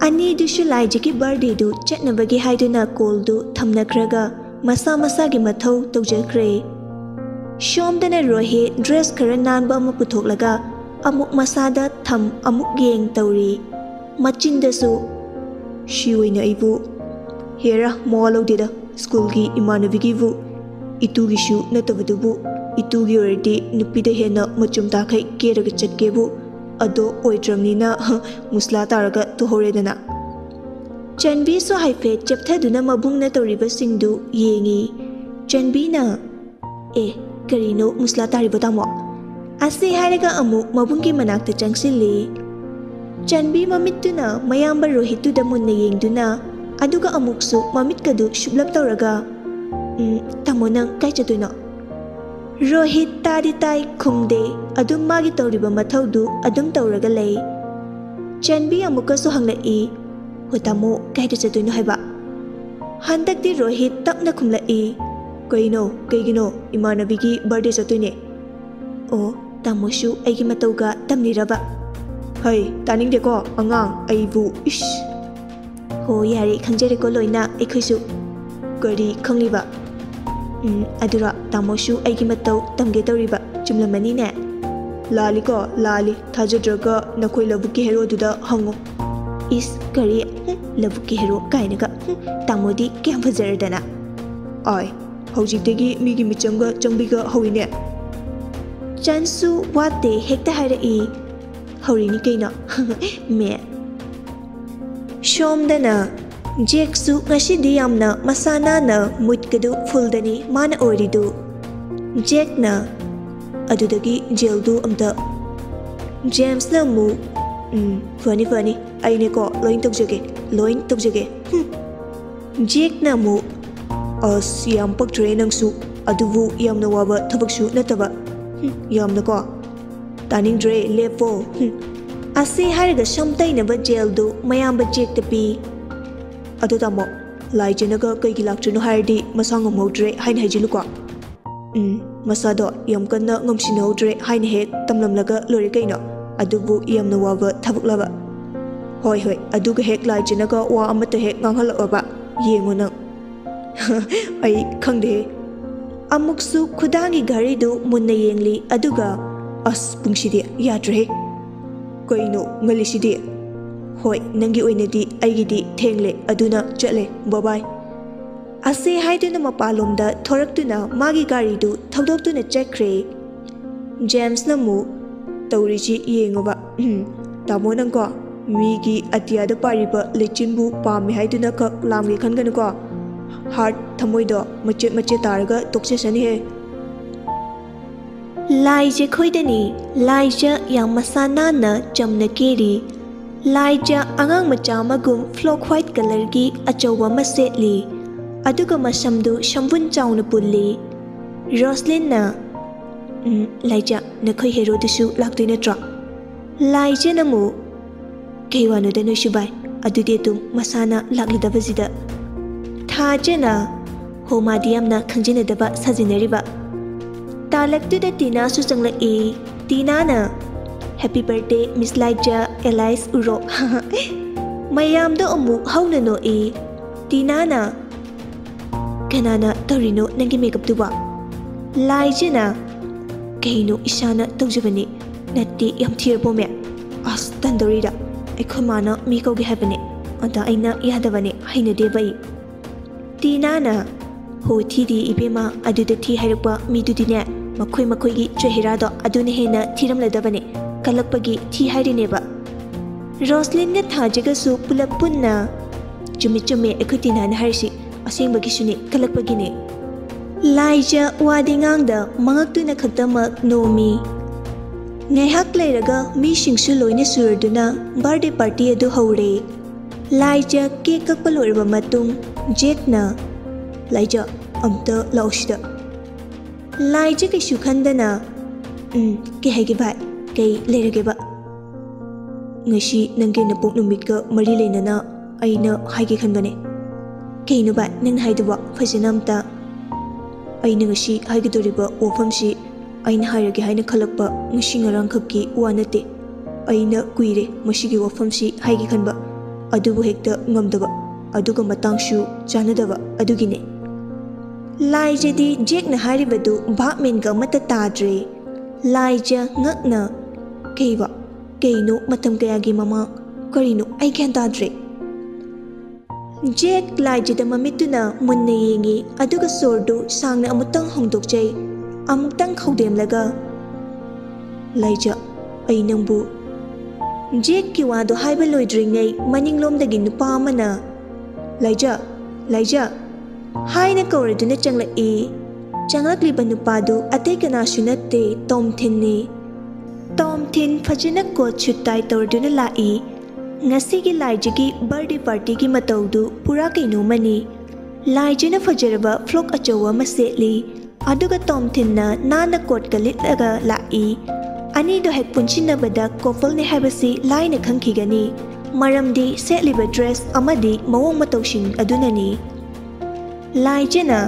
ꯑꯅꯤꯗꯨꯁꯨ ꯂꯥꯏꯖꯒꯤ ꯕꯥꯔꯗꯦꯗꯨ ꯆꯠꯅꯕꯒꯤ ꯍꯥꯏꯗꯨꯅ ꯀꯣꯜꯗꯨ ꯊꯝꯅꯈ꯭ꯔꯒ ꯃꯁꯥ ꯃꯁꯥꯒꯤ ꯃꯊꯧ ꯇꯧꯖꯈ꯭ꯔꯦ꯫ ꯁꯣꯝꯗꯅ ꯔꯣꯍꯦ ꯗ꯭ꯔꯦꯁ ꯈꯔ ꯅꯥꯟꯕ ꯑꯃ ꯄꯨꯊꯣꯛꯂꯒ ꯑꯃꯨꯛ ꯃꯁꯥꯗ ꯊꯝ ꯑꯃꯨꯛ ꯌꯦꯡ ꯇꯧꯔꯤ꯫ ꯃꯆꯤꯟꯗꯁꯨ, "ꯁꯤ ꯑꯣꯏꯅ ꯑꯩꯕꯨ ꯍꯦꯔꯥ ꯃꯋꯥ ꯂꯧꯗꯦꯗ, ꯁ꯭ꯀꯨꯜꯒꯤ ꯏꯃꯥꯟꯅꯕꯤꯒꯤꯕꯨ ꯏꯇꯨꯒꯤꯁꯨ ꯅꯠꯇꯕꯗꯨꯕꯨ, ꯏꯇꯨꯒꯤ ꯑꯣꯏꯔꯗꯤ ꯅꯨꯄꯤꯗ ꯍꯦꯟꯅ ꯃꯆꯨꯝ ꯇꯥꯈꯩ ꯀꯦꯔꯒ ꯆꯠꯀꯦꯕꯨ, ꯑꯗꯣ ꯑꯣꯏꯗ꯭ꯔꯕꯅꯤꯅ ꯃꯨꯁꯂꯥ ꯇꯥꯔꯒ ꯇꯣꯛꯍꯧꯔꯦꯗꯅ"꯫ ꯆꯟꯕꯤꯁꯨ ꯍꯥꯏꯐꯦꯠ ꯆꯦꯞꯊꯗꯨꯅ ꯃꯕꯨꯡꯅ ꯇꯧꯔꯤꯕꯁꯤꯡꯗꯨ ꯌꯦꯡꯏ꯫ ꯆꯟꯕꯤꯅ, "ꯑꯦ, ꯀꯔꯤꯅꯣ ꯃꯨꯁꯂꯥ ꯇꯥꯔꯤꯕꯣ ꯇꯥꯃꯣ?" ꯑꯁꯤ ꯍꯥꯏꯔꯒ ꯑꯃꯨꯛ ꯃꯕꯨꯡꯒꯤ ꯃꯅꯥꯛꯇ ꯆꯪꯁꯤꯜꯂꯤ꯫ ꯆꯟꯕꯤ ꯃꯃꯤꯠꯇꯨꯅ ꯃꯌꯥꯝꯕ ꯔꯣꯍꯤꯠꯇꯨꯗ ꯃꯨꯟꯅ ꯌꯦꯡꯗꯨꯅ, ꯑꯗꯨꯒ ꯑꯃꯨꯛꯁꯨ ꯃꯃꯤꯠꯀꯗꯨ ꯁꯨꯞꯂꯞ ꯇꯧꯔꯒ, "ꯎꯝ, ꯇꯥꯃꯣ, ꯅꯪ ꯀꯥꯏ ꯆꯠꯇꯣꯏꯅꯣ?" ꯔꯣꯍꯤꯠ ꯇꯥꯗꯤ ꯇꯥꯏ, ꯈꯨꯝꯗꯦ꯫ ꯑꯗꯨꯝ ꯃꯥꯒꯤ ꯇꯧꯔꯤꯕ ꯃꯊꯧꯗꯨ ꯑꯗꯨꯝ ꯇꯧꯔꯒ ꯂꯩ꯫ ꯆꯟꯕꯤ ꯑꯃꯨꯛꯀꯁꯨ ꯍꯪꯂꯛꯏ, "ꯍꯣ ꯇꯥꯃꯣ, ꯀꯥꯏꯗ ꯆꯠꯇꯣꯏꯅꯣ ꯍꯥꯏꯕ?" ꯍꯟꯗꯛꯇꯤ ꯔꯣꯍꯤꯠ ꯇꯞꯅ ꯈꯨꯝꯂꯛꯏ, "ꯀꯩꯅꯣ? ꯀꯩꯒꯤꯅꯣ? ꯏꯃꯥꯟꯅꯕꯤꯒꯤ ꯕꯥꯔꯗꯦ ꯆꯠꯇꯣꯏꯅꯦ꯫" "ꯑꯣ, ꯇꯥꯃꯣꯁꯨ ꯑꯩꯒꯤ ꯃꯇꯧꯒ ꯇꯝꯂꯤꯔꯕ?" "ꯍꯩ, ꯇꯥꯅꯤꯡꯗꯦꯀꯣ ꯑꯉꯥꯡ, ꯑꯩꯕꯨ, ꯏꯁ!" "ꯍꯣ, ꯌꯥꯔꯦ, ꯈꯪꯖꯔꯦꯀꯣ ꯂꯣꯏꯅ ꯑꯩꯈꯣꯏꯁꯨ꯫" "ꯀꯔꯤ ꯈꯪꯂꯤꯕ?" "ꯎꯝ, ꯑꯗꯨꯔꯣ, ꯇꯥꯃꯣꯁꯨ ꯑꯩꯒꯤ ꯃꯇꯧ ꯇꯝꯒꯦ ꯇꯧꯔꯤꯕ, ꯆꯨꯝꯂꯝꯃꯅꯤꯅꯦ?" "ꯂꯥꯜꯂꯤꯀꯣ, ꯂꯥꯜꯂꯤ꯫ ꯊꯥꯖꯗ꯭ꯔꯒ ꯅꯈꯣꯏ ꯂꯧꯕꯨꯛꯀꯤ ꯍꯦꯔꯣꯗꯨꯗ ꯍꯪꯉꯨ꯫" "ꯏꯁ, ꯀꯔꯤ? ꯍꯨꯝ, ꯂꯧꯕꯨꯛꯀꯤ ꯍꯦꯔꯣ ꯀꯥꯏꯅꯒ꯫ ꯍꯨꯝ, ꯇꯥꯃꯣꯗꯤ ꯀꯌꯥꯝ ꯐꯖꯔꯗꯅ!" "ꯑꯥꯏ, ꯍꯧꯖꯤꯛꯇꯒꯤ ꯃꯤꯒꯤ ꯃꯤꯆꯪꯒ ꯆꯪꯕꯤꯒ ꯍꯧꯏꯅꯦ꯫" ꯆꯟꯁꯨ ꯋꯥꯠꯇꯦ, ꯍꯦꯛꯇ ꯍꯥꯏꯔꯛꯏ꯫ "ꯍꯧꯔꯤꯅꯤ ꯀꯩꯅꯣ, ꯃꯦ꯫" ꯁꯣꯝꯗꯅ ꯖꯦꯛꯁꯨ ꯉꯁꯤꯗꯤ ꯌꯥꯝꯅ ꯃꯁꯥ ꯅꯥꯟꯅ ꯃꯨꯠꯀꯗꯨ ꯐꯨꯜꯗꯅꯤ ꯃꯥꯅ ꯑꯣꯏꯔꯤꯗꯨ꯫ ꯖꯦꯛꯅ, "ꯑꯗꯨꯗꯒꯤ ꯖꯦꯜꯗꯨ ꯑꯝꯇ꯫" ꯖꯦꯝꯁꯅ ꯑꯃꯨꯛ, "ꯎꯝ, ꯐꯅꯤ, ꯐꯅꯤ, ꯑꯩꯅꯦꯀꯣ ꯂꯣꯏ ꯇꯧꯖꯒꯦ, ꯂꯣꯏ ꯇꯧꯖꯒꯦ꯫ ꯍꯨꯝ꯫" ꯖꯦꯛꯅ ꯑꯃꯨꯛ, "ꯑꯁ, ꯌꯥꯝ ꯄꯛꯇ꯭ꯔꯦ ꯅꯪꯁꯨ, ꯑꯗꯨꯕꯨ ꯌꯥꯝꯅ ꯋꯥꯕ ꯊꯕꯛꯁꯨ ꯅꯠꯇꯕ꯫ ꯍꯨꯝ, ꯌꯥꯝꯅꯀꯣ꯫ ꯇꯥꯅꯤꯡꯗ꯭ꯔꯦ, ꯂꯦꯞꯄꯣ꯫ ꯍꯨꯝ꯫" ꯑꯁꯤ ꯍꯥꯏꯔꯒ ꯁꯝ ꯇꯩꯅꯕ ꯖꯦꯜꯗꯨ ꯃꯌꯥꯝꯕ ꯖꯦꯛꯇ ꯄꯤ꯫ "ꯑꯗꯣ ꯇꯥꯃꯣ, ꯂꯥꯏꯖꯅꯒ ꯀꯩꯒꯤ ꯂꯥꯛꯇ꯭ꯔꯤꯅꯣ ꯍꯥꯏꯔꯗꯤ ꯃꯁꯥ ꯉꯝꯍꯧꯗ꯭ꯔꯦ ꯍꯥꯏꯅ ꯍꯥꯏꯖꯤꯜꯂꯨꯀꯣ꯫" "ꯎꯝ, ꯃꯁꯥꯗꯣ ꯌꯥꯝ ꯀꯟꯅ ꯉꯝꯁꯤꯟꯅꯍꯧꯗ꯭ꯔꯦ ꯍꯥꯏꯅ ꯍꯦꯛ ꯇꯝꯂꯝꯂꯒ ꯂꯣꯏꯔꯦ ꯀꯩꯅꯣ꯫ ꯑꯗꯨꯕꯨ ꯌꯥꯝꯅ ꯋꯥꯕ ꯊꯕꯛꯂꯕ?" "ꯍꯣꯏ, ꯍꯣꯏ, ꯑꯗꯨꯒ ꯍꯦꯛ ꯂꯥꯏꯖꯅꯒ ꯋꯥ ꯑꯃꯠꯇ ꯍꯦꯛ ꯉꯥꯡꯍꯜꯂꯛꯑꯕ ꯌꯦꯡꯉꯣ ꯅꯪ꯫" "ꯑꯩ ꯈꯪꯗꯦꯍꯦ꯫" ꯑꯃꯨꯛꯁꯨ ꯈꯨꯗꯥꯡꯒꯤ ꯘꯔꯤꯗꯨ ꯃꯨꯟꯅ ꯌꯦꯡꯂꯤ, ꯑꯗꯨꯒ, "ꯑꯁ, ꯄꯨꯡꯁꯤꯗꯤ ꯌꯥꯗ꯭ꯔꯦꯍꯦ꯫" "ꯀꯩꯅꯣ ꯉꯜꯂꯤꯁꯤꯗꯤ?" "ꯍꯣꯏ, ꯅꯪꯒꯤ ꯑꯣꯏꯅꯗꯤ, ꯑꯩꯒꯤꯗꯤ ꯊꯦꯡꯂꯦ, ꯑꯗꯨꯅ ꯆꯠꯂꯦ, ꯕꯕꯥꯏ꯫" ꯑꯁꯤ ꯍꯥꯏꯗꯨꯅ ꯃꯄꯥꯟꯂꯣꯝꯗ ꯊꯣꯔꯛꯇꯨꯅ ꯃꯥꯒꯤ ꯒꯥꯔꯤꯗꯨ ꯊꯧꯗꯣꯛꯇꯨꯅ ꯆꯠꯈ꯭ꯔꯦ꯫ ꯖꯦꯝꯁꯅ ꯑꯃꯨꯛ, "ꯇꯧꯔꯤꯁꯤ ꯌꯦꯡꯉꯨꯕ꯫ ꯎꯝ, ꯇꯥꯃꯣ ꯅꯪꯀꯣ, ꯃꯤꯒꯤ ꯑꯇꯤꯌꯥꯗ ꯄꯥꯏꯔꯤꯕ ꯂꯩꯆꯤꯟꯕꯨ ꯄꯥꯝꯃꯦ ꯍꯥꯏꯗꯨꯅ ꯈꯛ ꯂꯥꯝꯒꯦ ꯈꯟꯒꯅꯨꯀꯣ꯫ ꯍꯥꯔꯠ ꯊꯃꯣꯏꯗꯣ ꯃꯆꯦꯠ ꯃꯆꯦꯠ ꯇꯥꯔꯒ ꯇꯣꯛꯆꯁꯅꯤꯍꯦ꯫ ꯂꯥꯏꯖ ꯈꯣꯏꯗꯅꯤ꯫ ꯂꯥꯏꯖ ꯌꯥꯝ ꯃꯁꯥ ꯅꯥꯟꯅ ꯆꯝꯅ ꯀꯦꯔꯤ꯫ ꯂꯥꯏꯖ ꯑꯉꯥꯡ ꯃꯆꯥ ꯑꯃꯒꯨꯝ ꯐ꯭ꯂꯣꯛ ꯋꯥꯏꯠ ꯀꯂꯔꯒꯤ ꯑꯆꯧꯕ ꯑꯃ ꯁꯦꯠꯂꯤ꯫ ꯑꯗꯨꯒ ꯃꯁꯝꯗꯨ ꯁꯝꯕꯨꯟ ꯆꯥꯎꯅ ꯄꯨꯜꯂꯤ꯫ ꯔꯣꯁꯂꯤꯟꯅ, "ꯎꯝ, ꯂꯥꯏꯖ, ꯅꯈꯣꯏ ꯍꯦꯔꯣꯗꯨꯁꯨ ꯂꯥꯛꯇꯣꯏ ꯅꯠꯇ꯭ꯔꯣ?" ꯂꯥꯏꯖꯅ ꯑꯃꯨꯛ, "ꯀꯩ ꯋꯥꯅꯣꯗ ꯅꯣꯏꯁꯨ ꯚꯥꯏ? ꯑꯗꯨꯗꯤ ꯑꯗꯨꯝ ꯃꯁꯥꯅ ꯂꯥꯛꯂꯗꯕꯁꯤꯗ?" ꯊꯥꯖꯅ, "ꯍꯣ, ꯃꯥꯗꯤ ꯌꯥꯝꯅ ꯈꯪꯖꯤꯟꯅꯗꯕ ꯁꯥꯖꯤꯟꯅꯔꯤꯕ꯫" ꯇꯥꯂꯛꯇꯨꯗ ꯇꯤꯅꯥꯁꯨ ꯆꯪꯂꯛꯏ꯫ ꯇꯤꯅꯥꯅ, "Happy birthday, Miss ꯂꯥꯏꯖ, ꯑꯦꯂꯥꯏꯁ ꯎꯔꯣꯛ꯫" ꯃꯌꯥꯝꯗꯣ ꯑꯃꯨꯛ ꯍꯧꯅ ꯅꯣꯛꯏ꯫ ꯇꯤꯅꯥꯅ, "ꯀꯅꯥꯅ ꯇꯧꯔꯤꯅꯣ ꯅꯪꯒꯤ ꯃꯦꯀꯞꯇꯨꯕꯣ?" ꯂꯥꯏꯖꯅ, "ꯀꯩꯅꯣ, ꯏꯁꯥꯅ ꯇꯧꯖꯕꯅꯤ꯫ ꯅꯠꯇꯦ, ꯌꯥꯝ ꯊꯤꯔꯕꯣꯃꯦ? ꯑꯁ, ꯇꯟꯗꯧꯔꯤꯗ꯫ ꯑꯩꯈꯣꯏ ꯃꯥꯅ ꯃꯤ ꯀꯧꯒꯦ ꯍꯥꯏꯕꯅꯦ, ꯑꯗ ꯑꯩꯅ ꯌꯥꯗꯕꯅꯦ, ꯍꯩꯅꯗꯦꯕ ꯑꯩ꯫" ꯇꯤꯅꯥꯅ, "ꯍꯣ, ꯊꯤꯗꯤ ꯏꯕꯦꯝꯃ, ꯑꯗꯨꯗ ꯊꯤ ꯍꯥꯏꯔꯛꯄ ꯃꯤꯗꯨꯗꯤꯅꯦ, ꯃꯈꯣꯏ ꯃꯈꯣꯏꯒꯤ ꯆꯦꯍꯦꯔꯥꯗꯣ ꯑꯗꯨꯅ ꯍꯦꯟꯅ ꯊꯤꯔꯝꯂꯗꯕꯅꯦ, ꯀꯜꯂꯛꯄꯒꯤ ꯊꯤ ꯍꯥꯏꯔꯤꯅꯦꯕ꯫" ꯔꯣꯁꯂꯤꯟꯒ ꯊꯥꯖꯒꯁꯨ ꯄꯨꯂꯞ ꯄꯨꯟꯅ, "ꯆꯨꯝꯃꯤ ꯆꯨꯝꯃꯤ, ꯑꯩꯈꯣꯏ ꯇꯤꯅꯥꯅ ꯍꯥꯏꯔꯤꯁꯤ ꯑꯁꯦꯡꯕꯒꯤꯁꯨꯅꯤ, ꯀꯜꯂꯛꯄꯒꯤꯅꯤ꯫" ꯂꯥꯏꯖ ꯋꯥꯗꯤ ꯉꯥꯡꯗ ꯃꯉꯛꯇꯨꯅ ꯈꯛꯇꯃꯛ ꯅꯣꯝꯃꯤ꯫ ꯉꯥꯏꯍꯥꯛ ꯂꯩꯔꯒ ꯃꯤꯁꯤꯡꯁꯨ ꯂꯣꯏꯅ ꯁꯨꯔꯗꯨꯅ ꯕꯥꯔꯗꯦ ꯄꯥꯔꯇꯤ ꯑꯗꯨ ꯍꯧꯔꯦ꯫ ꯂꯥꯏꯖ ꯀꯦꯛ ꯀꯛꯄ ꯂꯣꯏꯔꯕ ꯃꯇꯨꯡ ꯖꯦꯛꯅ, "ꯂꯥꯏꯖ, ꯑꯝꯇ ꯂꯥꯛꯑꯣ ꯁꯤꯗ꯫" ꯂꯥꯏꯖ ꯀꯩꯁꯨ ꯈꯟꯗꯅ, "ꯎꯝ, ꯀꯩ ꯍꯥꯏꯒꯦ ꯚꯥꯏ? ꯀꯩ ꯂꯩꯔꯒꯦꯕ?" "ꯉꯁꯤ ꯅꯪꯒꯤ ꯅꯄꯣꯛ ꯅꯨꯃꯤꯠꯀ ꯃꯔꯤ ꯂꯩꯅꯅ ꯑꯩꯅ ꯍꯥꯏꯒꯦ ꯈꯟꯕꯅꯦ꯫" "ꯀꯩꯅꯣ ꯚꯥꯏ ꯅꯪꯅ ꯍꯥꯏꯗꯨꯕꯣ? ꯐꯖꯅ ꯑꯝꯇ꯫" "ꯑꯩꯅ ꯉꯁꯤ ꯍꯥꯏꯒꯗꯧꯔꯤꯕ ꯋꯥꯐꯝꯁꯤ ꯑꯩꯅ ꯍꯥꯏꯔꯒꯦ ꯍꯥꯏꯅ ꯈꯜꯂꯛꯄ ꯉꯁꯤ ꯉꯔꯥꯡꯈꯛꯀꯤ ꯋꯥ ꯅꯠꯇꯦ꯫ ꯑꯩꯅ ꯀꯨꯏꯔꯦ ꯃꯁꯤꯒꯤ ꯋꯥꯐꯝꯁꯤ ꯍꯥꯏꯒꯦ ꯈꯟꯕ, ꯑꯗꯨꯕꯨ ꯍꯦꯛꯇ ꯉꯝꯗꯕ, ꯑꯗꯨꯒ ꯃꯇꯥꯡꯁꯨ ꯆꯥꯟꯅꯗꯕ ꯑꯗꯨꯒꯤꯅꯦ꯫" ꯂꯥꯏꯖꯗꯤ ꯖꯦꯛꯅ ꯍꯥꯏꯔꯤꯕꯗꯨ ꯚꯥꯞ ꯃꯦꯟꯒ ꯑꯃꯠꯇ ꯇꯥꯗ꯭ꯔꯦ꯫ ꯂꯥꯏꯖ ꯉꯛꯅ, "ꯀꯩꯕ? ꯀꯩꯅꯣ ꯃꯇꯝ ꯀꯌꯥꯒꯤ ꯃꯃꯥꯡ? ꯀꯔꯤꯅꯣ? ꯑꯩ ꯒ꯭ꯌꯥꯟ ꯇꯥꯗ꯭ꯔꯦ꯫" ꯖꯦꯛ ꯂꯥꯏꯖꯗ ꯃꯃꯤꯠꯇꯨꯅ ꯃꯨꯟꯅ ꯌꯦꯡꯉꯤ, ꯑꯗꯨꯒ ꯁꯣꯔꯗꯨ ꯁꯥꯡꯅ ꯑꯃꯨꯛꯇꯪ ꯍꯣꯡꯗꯣꯛꯆꯩ꯫ ꯑꯃꯨꯛꯇꯪ ꯈꯧꯗꯦꯝꯂꯒ, "ꯂꯥꯏꯖ, ꯑꯩ ꯅꯪꯕꯨ ꯖꯦꯛꯀꯤ ꯋꯥꯗꯣ ꯍꯥꯏꯕ ꯂꯣꯏꯗ꯭ꯔꯤꯉꯩ ꯃꯅꯤꯡꯂꯣꯝꯗꯒꯤ ꯅꯨꯄꯥ ꯑꯃꯅ, "ꯂꯥꯏꯖ, ꯂꯥꯏꯖ" ꯍꯥꯏꯅ ꯀꯧꯔꯗꯨꯅ ꯆꯪꯂꯛꯏ꯫ ꯆꯪꯂꯛꯂꯤꯕ ꯅꯨꯄꯥꯗꯨ ꯑꯇꯩ ꯀꯅꯥꯁꯨ ꯅꯠꯇꯦ, ꯇꯣꯝꯊꯤꯟꯅꯤ꯫ ꯇꯣꯝꯊꯤꯟ ꯐꯖꯅ ꯀꯣꯠ ꯁꯨꯠ ꯇꯥꯏ ꯇꯧꯔꯗꯨꯅ ꯂꯥꯛꯏ꯫ ꯉꯁꯤꯒꯤ ꯂꯥꯏꯖꯒꯤ ꯕꯥꯔꯗꯦ ꯄꯥꯔꯇꯤꯒꯤ ꯃꯇꯧꯗꯨ ꯄꯨꯔꯥ ꯀꯩꯅꯣꯝꯃꯅꯤ꯫ ꯂꯥꯏꯖꯅ ꯐꯖꯔꯕ ꯐ꯭ꯔꯣꯛ ꯑꯆꯧꯕ ꯑꯃ ꯁꯦꯠꯂꯤ꯫ ꯑꯗꯨꯒ ꯇꯣꯝꯊꯤꯟꯅ ꯅꯥꯟꯅ ꯀꯣꯠꯀ ꯂꯤꯠꯂꯒ ꯂꯥꯛꯏ꯫ ꯑꯅꯤꯗꯣ ꯍꯦꯛ ꯄꯨꯟꯁꯤꯟꯅꯕꯗ ꯀꯣꯄꯜꯅꯤ ꯍꯥꯏꯕꯁꯤ ꯂꯥꯏꯅ ꯈꯪꯈꯤꯒꯅꯤ, ꯃꯔꯝꯗꯤ ꯁꯦꯠꯂꯤꯕ ꯗ꯭ꯔꯦꯁ ꯑꯃꯗꯤ ꯃꯑꯣꯡ ꯃꯇꯧꯁꯤꯡ ꯑꯗꯨꯅꯅꯤ꯫ ꯂꯥꯏꯖꯅ,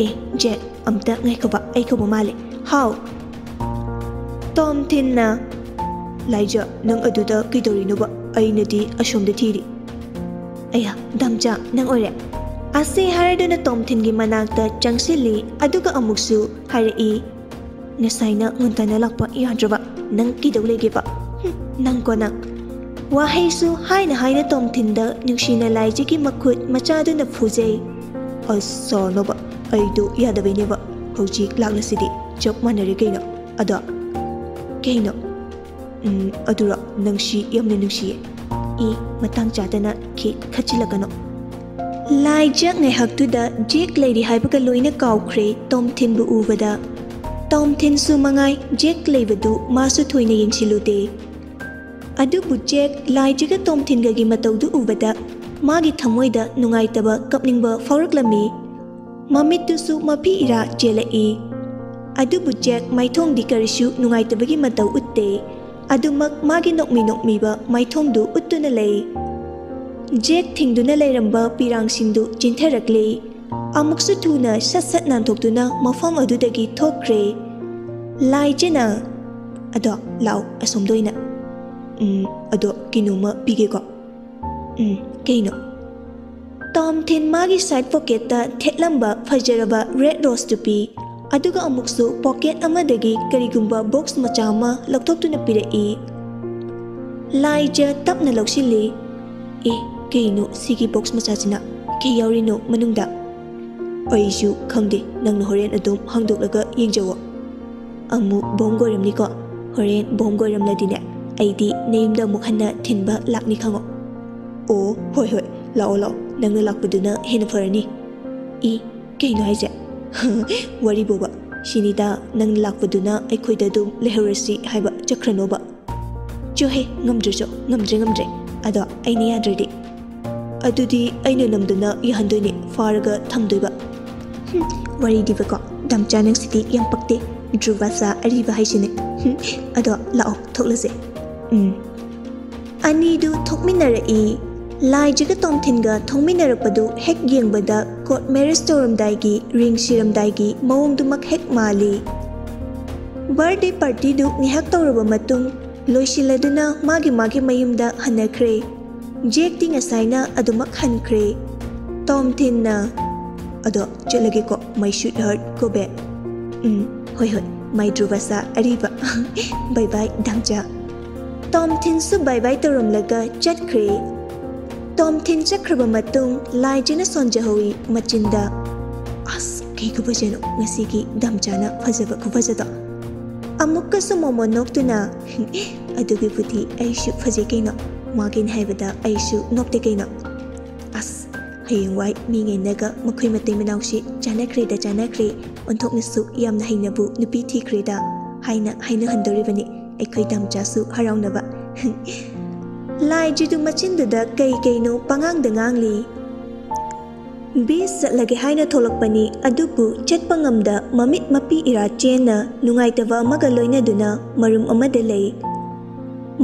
"ꯑꯦ, ꯖꯦꯛ, ꯑꯝꯇ ꯉꯥꯏꯈꯣꯕ, ꯑꯩ ꯀꯧꯕ ꯃꯥꯜꯂꯦ꯫" "ꯍꯥꯎ?" ꯇꯣꯝꯊꯤꯟꯅ, "ꯂꯥꯏꯖ, ꯅꯪ ꯑꯗꯨꯗ ꯀꯩꯗꯧꯔꯤꯅꯣꯕ? ꯑꯩꯅꯗꯤ ꯑꯁꯣꯝꯗ ꯊꯤꯔꯤ꯫" "ꯑꯌꯥ, ꯗꯥꯝꯆꯥ, ꯅꯪ ꯑꯣꯏꯔꯦ?" ꯑꯁꯤ ꯍꯥꯏꯔꯗꯨꯅ ꯇꯣꯝꯊꯤꯟꯒꯤ ꯃꯅꯥꯛꯇ ꯆꯪꯁꯤꯜꯂꯤ, ꯑꯗꯨꯒ ꯑꯃꯨꯛꯁꯨ ꯍꯥꯏꯔꯛꯏ, "ꯉꯁꯥꯏꯅ ꯉꯟꯇꯥꯅ ꯂꯥꯛꯄ ꯌꯥꯗ꯭ꯔꯕ? ꯅꯪ ꯀꯩꯗꯧ ꯂꯩꯒꯦꯕ? ꯍꯨꯝ, ꯅꯪꯀꯣ ꯅꯪ꯫" ꯋꯥꯍꯩꯁꯨ ꯍꯥꯏꯅ ꯍꯥꯏꯅ ꯇꯣꯝꯊꯤꯟꯗ ꯅꯨꯡꯁꯤꯅ ꯂꯥꯏꯖꯒꯤ ꯃꯈꯨꯠ ꯃꯆꯥꯗꯨꯅ ꯐꯨꯖꯩ꯫ "ꯑꯁ, ꯁꯥꯎꯔꯅꯣꯕ, ꯑꯩꯗꯣ ꯌꯥꯗꯕꯩꯅꯦꯕ ꯍꯧꯖꯤꯛ ꯂꯥꯛꯂꯁꯤꯗꯤ, ꯆꯞ ꯃꯥꯟꯅꯔꯦ ꯀꯩꯅꯣ꯫ ꯑꯗꯣ ꯀꯩꯅꯣ? ꯎꯝ, ꯑꯗꯨꯔꯣ, ꯅꯪꯁꯤ ꯌꯥꯝꯅ ꯅꯨꯡꯁꯤꯌꯦ꯫" "ꯏ, ꯃꯇꯥꯡ ꯆꯥꯗꯅ ꯈꯦ ꯈꯠꯆꯤꯜꯂꯛꯀꯅꯣ꯫" ꯂꯥꯏꯖ ꯉꯥꯏꯍꯥꯛꯇꯨꯗ ꯖꯦꯛ ꯂꯩꯔꯤ ꯍꯥꯏꯕꯒ ꯂꯣꯏꯅ ꯀꯥꯎꯈ꯭ꯔꯦ ꯇꯣꯝꯊꯤꯟꯕꯨ ꯎꯕꯗ꯫ ꯇꯣꯝꯊꯤꯟꯁꯨ ꯃꯉꯥꯏ, ꯖꯦꯛ ꯂꯩꯕꯗꯨ ꯃꯥꯁꯨ ꯊꯣꯏꯅ ꯌꯦꯡꯁꯤꯜꯂꯨꯗꯦ꯫ ꯑꯗꯨꯕꯨ ꯖꯦꯛ ꯂꯥꯏꯖꯒ ꯇꯣꯝꯊꯤꯟꯒꯒꯤ ꯃꯇꯧꯗꯨ ꯎꯕꯗ ꯃꯥꯒꯤ ꯊꯃꯣꯏꯗ ꯅꯨꯡꯉꯥꯏꯇꯕ, ꯀꯞꯅꯤꯡꯕ ꯐꯥꯎꯔꯛꯂꯝꯃꯤ꯫ ꯃꯃꯤꯠꯇꯨꯁꯨ ꯃꯐꯤ ꯏꯔꯥ ꯆꯦꯜꯂꯛꯏ꯫ ꯑꯗꯨꯕꯨ ꯖꯦꯛ ꯃꯥꯏꯊꯣꯡꯗꯤ ꯀꯔꯤꯁꯨ ꯅꯨꯡꯉꯥꯏꯇꯕꯒꯤ ꯃꯇꯧ ꯎꯠꯇꯦ꯫ ꯑꯗꯨꯃꯛ ꯃꯥꯒꯤ ꯅꯣꯛꯃꯤ ꯅꯣꯛꯃꯤꯕ ꯃꯥꯏꯊꯣꯡꯗꯨ ꯎꯠꯇꯨꯅ ꯂꯩ꯫ ꯖꯦꯛ ꯊꯤꯡꯗꯨꯅ ꯂꯩꯔꯝꯕ ꯄꯤꯔꯥꯡꯁꯤꯡꯗꯨ ꯆꯤꯟꯊꯔꯛꯂꯦ꯫ ꯑꯃꯨꯛꯁꯨ ꯊꯨꯅ ꯁꯠ ꯁꯠ ꯅꯥꯟꯊꯣꯛꯇꯨꯅ ꯃꯐꯝ ꯑꯗꯨꯗꯒꯤ ꯊꯣꯛꯈ꯭ꯔꯦ꯫ ꯂꯥꯏꯖꯅ, "ꯑꯗꯣ ꯂꯥꯛꯑꯣ, ꯑꯁꯣꯝꯗ ꯑꯣꯏꯅ꯫" "ꯎꯝ, ꯑꯗꯣ ꯀꯩꯅꯣꯝꯃ ꯄꯤꯒꯦꯀꯣ꯫" "ꯎꯝ, ꯀꯩꯅꯣ?" ꯇꯣꯝꯊꯤꯟ ꯃꯥꯒꯤ ꯁꯥꯏꯠ ꯄꯣꯀꯦꯠꯇ ꯊꯦꯠꯂꯝꯕ ꯐꯖꯔꯕ ꯔꯦꯗ ꯔꯣꯁꯇꯨ ꯄꯤ꯫ ꯑꯗꯨꯒ ꯑꯃꯨꯛꯁꯨ ꯄꯣꯀꯦꯠ ꯑꯃꯗꯒꯤ ꯀꯔꯤꯒꯨꯝꯕ ꯕꯣꯛꯁ ꯃꯆꯥ ꯑꯃ ꯂꯧꯊꯣꯛꯇꯨꯅ ꯄꯤꯔꯛꯏ꯫ ꯂꯥꯏꯖ ꯇꯞꯅ ꯂꯧꯁꯤꯜꯂꯤ꯫ "ꯑꯦ, ꯀꯩꯅꯣ ꯁꯤꯒꯤ ꯕꯣꯛꯁ ꯃꯆꯥꯁꯤꯅ? ꯀꯩ ꯌꯥꯎꯔꯤꯅꯣ ꯃꯅꯨꯡꯗ?" "ꯑꯩꯁꯨ ꯈꯪꯗꯦ, ꯅꯪꯅ ꯍꯣꯔꯦꯟ ꯑꯗꯨꯝ ꯍꯥꯡꯗꯣꯛꯂꯒ ꯌꯦꯡꯖꯧꯑꯣ꯫ ꯑꯃꯨꯛ ꯕꯣꯝꯒ ꯑꯣꯏꯔꯝꯅꯤꯀꯣ? ꯍꯣꯔꯦꯟ ꯕꯣꯝꯒ ꯑꯣꯏꯔꯝꯂꯗꯤꯅꯦ, ꯑꯩꯗꯤ ꯅꯌꯨꯝꯗ ꯑꯃꯨꯛ ꯍꯟꯅ ꯊꯤꯟꯕ ꯂꯥꯛꯅꯤ ꯈꯪꯉꯣ꯫ ꯑꯣ, ꯍꯣꯏ ꯍꯣꯏ, ꯂꯥꯛꯑꯣ ꯂꯥꯛꯑꯣ, ꯅꯪꯅ ꯂꯥꯛꯄꯗꯨꯅ ꯍꯦꯟꯅ ꯐꯔꯅꯤ꯫ ꯏ, ꯀꯩꯅꯣ ꯍꯥꯏꯁꯦ? ꯋꯥꯔꯤꯕꯣꯕ, ꯁꯤꯅꯤꯗ, ꯅꯪꯅ ꯂꯥꯛꯄꯗꯨꯅ ꯑꯩꯈꯣꯏꯗ ꯑꯗꯨꯝ ꯂꯩꯍꯧꯔꯁꯤ ꯍꯥꯏꯕ, ꯆꯠꯈ꯭ꯔꯅꯣꯕ꯫ ꯆꯣꯍꯦ, ꯉꯝꯗ꯭ꯔꯁꯨ, ꯉꯝꯗ꯭ꯔꯦ ꯉꯝꯗ꯭ꯔꯦ꯫ ꯑꯗꯣ ꯑꯩꯅ ꯌꯥꯗ꯭ꯔꯗꯤ? ꯑꯗꯨꯗꯤ ꯑꯩꯅ ꯅꯝꯗꯅ ꯌꯥꯍꯟꯗꯣꯏꯅꯦ, ꯐꯥꯔꯒ ꯊꯝꯗꯣꯏꯕ꯫ ꯍꯨꯝ, ꯋꯥꯔꯤꯗꯤꯕꯀꯣ, ꯗꯥꯝꯆꯥ ꯅꯪꯁꯤꯗꯤ ꯌꯥꯝ ꯄꯛꯇꯦ꯫ ꯗ꯭ꯔꯨꯕꯥꯁꯥ ꯑꯔꯤꯕ ꯍꯥꯏꯁꯤꯅꯦ꯫ ꯍꯨꯝ, ꯑꯗꯣ ꯂꯥꯛꯑꯣ, ꯊꯣꯛꯂꯁꯦ꯫ ꯎꯝ꯫ ꯑꯅꯤꯗꯨ ꯊꯣꯛꯃꯤꯟꯅꯔꯛꯏ꯫ ꯂꯥꯏꯖꯒ ꯇꯣꯝꯊꯤꯟꯒ ꯊꯣꯛꯃꯤꯟꯅꯔꯛꯄꯗꯨ ꯍꯦꯛ ꯌꯦꯡꯕꯗ court marriage ꯇꯧꯔꯝꯗꯥꯏꯒꯤ ring ꯁꯤꯔꯝꯗꯥꯏꯒꯤ ꯃꯑꯣꯡꯗꯨꯃꯛ ꯍꯦꯛ ꯃꯥꯜꯂꯤ꯫ Birthday party ꯗꯨ ꯉꯥꯏꯍꯥꯛ ꯇꯧꯔꯕ ꯃꯇꯨꯡ ꯂꯣꯏꯁꯤꯜꯂꯗꯨꯅ ꯃꯥꯒꯤ ꯃꯥꯒꯤ ꯃꯌꯨꯝꯗ ꯍꯟꯅꯈ꯭ꯔꯦ꯫ ꯖꯦꯛꯇꯤ ꯉꯁꯥꯏꯅ ꯑꯗꯨꯃꯛ ꯍꯟꯈ꯭ꯔꯦ꯫ ꯇꯣꯝꯊꯤꯟꯅ, "ꯑꯗꯣ ꯆꯠꯂꯒꯦꯀꯣ, my sweetheart, go back." "ꯎꯝ, ꯍꯣꯏ ꯍꯣꯏ, my ꯗ꯭ꯔꯨꯕꯥꯁꯥ ꯑꯔꯤꯕ꯫ Bye bye, ꯗꯥꯝꯆꯥ꯫" ꯇꯣꯝꯊꯤꯟꯁꯨ bye bye ꯇꯧꯔꯝꯂꯒ ꯆꯠꯈ꯭ꯔꯦ꯫ ꯇꯣꯝꯊꯤꯟ ꯆꯠꯈ꯭ꯔꯕ ꯃꯇꯨꯡ ꯂꯥꯏꯖꯅ ꯁꯣꯟꯖꯍꯧꯏ ꯃꯆꯤꯟꯗ, "ꯑꯁ, ꯀꯩ ꯈꯨꯐꯖꯅꯣ ꯉꯁꯤꯒꯤ ꯗꯥꯝꯆꯥꯅ ꯐꯖꯕ ꯈꯨꯐꯖꯗꯣ!" ꯑꯃꯨꯛꯀꯁꯨ ꯃꯣꯃꯣꯟ ꯅꯣꯛꯇꯨꯅ, "ꯑꯗꯨꯒꯤꯕꯨꯗꯤ ꯑꯩꯁꯨ ꯐꯖꯩ ꯀꯩꯅꯣ, ꯃꯥꯒꯤꯅ ꯍꯥꯏꯕꯗ ꯑꯩꯁꯨ ꯅꯣꯛꯇꯦ ꯀꯩꯅꯣ꯫ ꯑꯁ, ꯍꯌꯦꯡꯋꯥꯏ ꯃꯤꯉꯩꯅꯒ ꯃꯈꯣꯏ ꯃꯇꯩ ꯃꯅꯥꯎꯁꯤ ꯆꯥꯟꯅꯈ꯭ꯔꯦꯗ ꯆꯥꯟꯅꯈ꯭ꯔꯦ, ꯑꯣꯟꯊꯣꯛꯅꯁꯨ ꯌꯥꯝꯅ ꯍꯩꯅꯕꯨ ꯅꯨꯄꯤ ꯊꯤꯈ꯭ꯔꯦꯗ ꯍꯥꯏꯅ ꯍꯥꯏꯅꯍꯟꯗꯧꯔꯤꯕꯅꯤ ꯑꯩꯈꯣꯏ ꯗꯥꯝꯆꯥꯁꯨ ꯍꯔꯥꯎꯅꯕ꯫" ꯂꯥꯏꯖꯤꯗꯨ ꯃꯆꯤꯟꯗꯨꯗ ꯀꯩ ꯀꯩꯅꯣ ꯄꯉꯥꯡꯗ ꯉꯥꯡꯂꯤ꯫ ꯕꯤꯁ ꯆꯠꯂꯒꯦ ꯍꯥꯏꯅ ꯊꯣꯛꯂꯛꯄꯅꯤ, ꯑꯗꯨꯕꯨ ꯆꯠꯄ ꯉꯝꯗ ꯃꯃꯤꯠ ꯃꯄꯤ ꯏꯔꯥ ꯆꯦꯟꯅ ꯅꯨꯡꯉꯥꯏꯇꯕ ꯑꯃꯒ ꯂꯣꯏꯅꯗꯨꯅ ꯃꯔꯨꯝ ꯑꯃꯗ ꯂꯩ꯫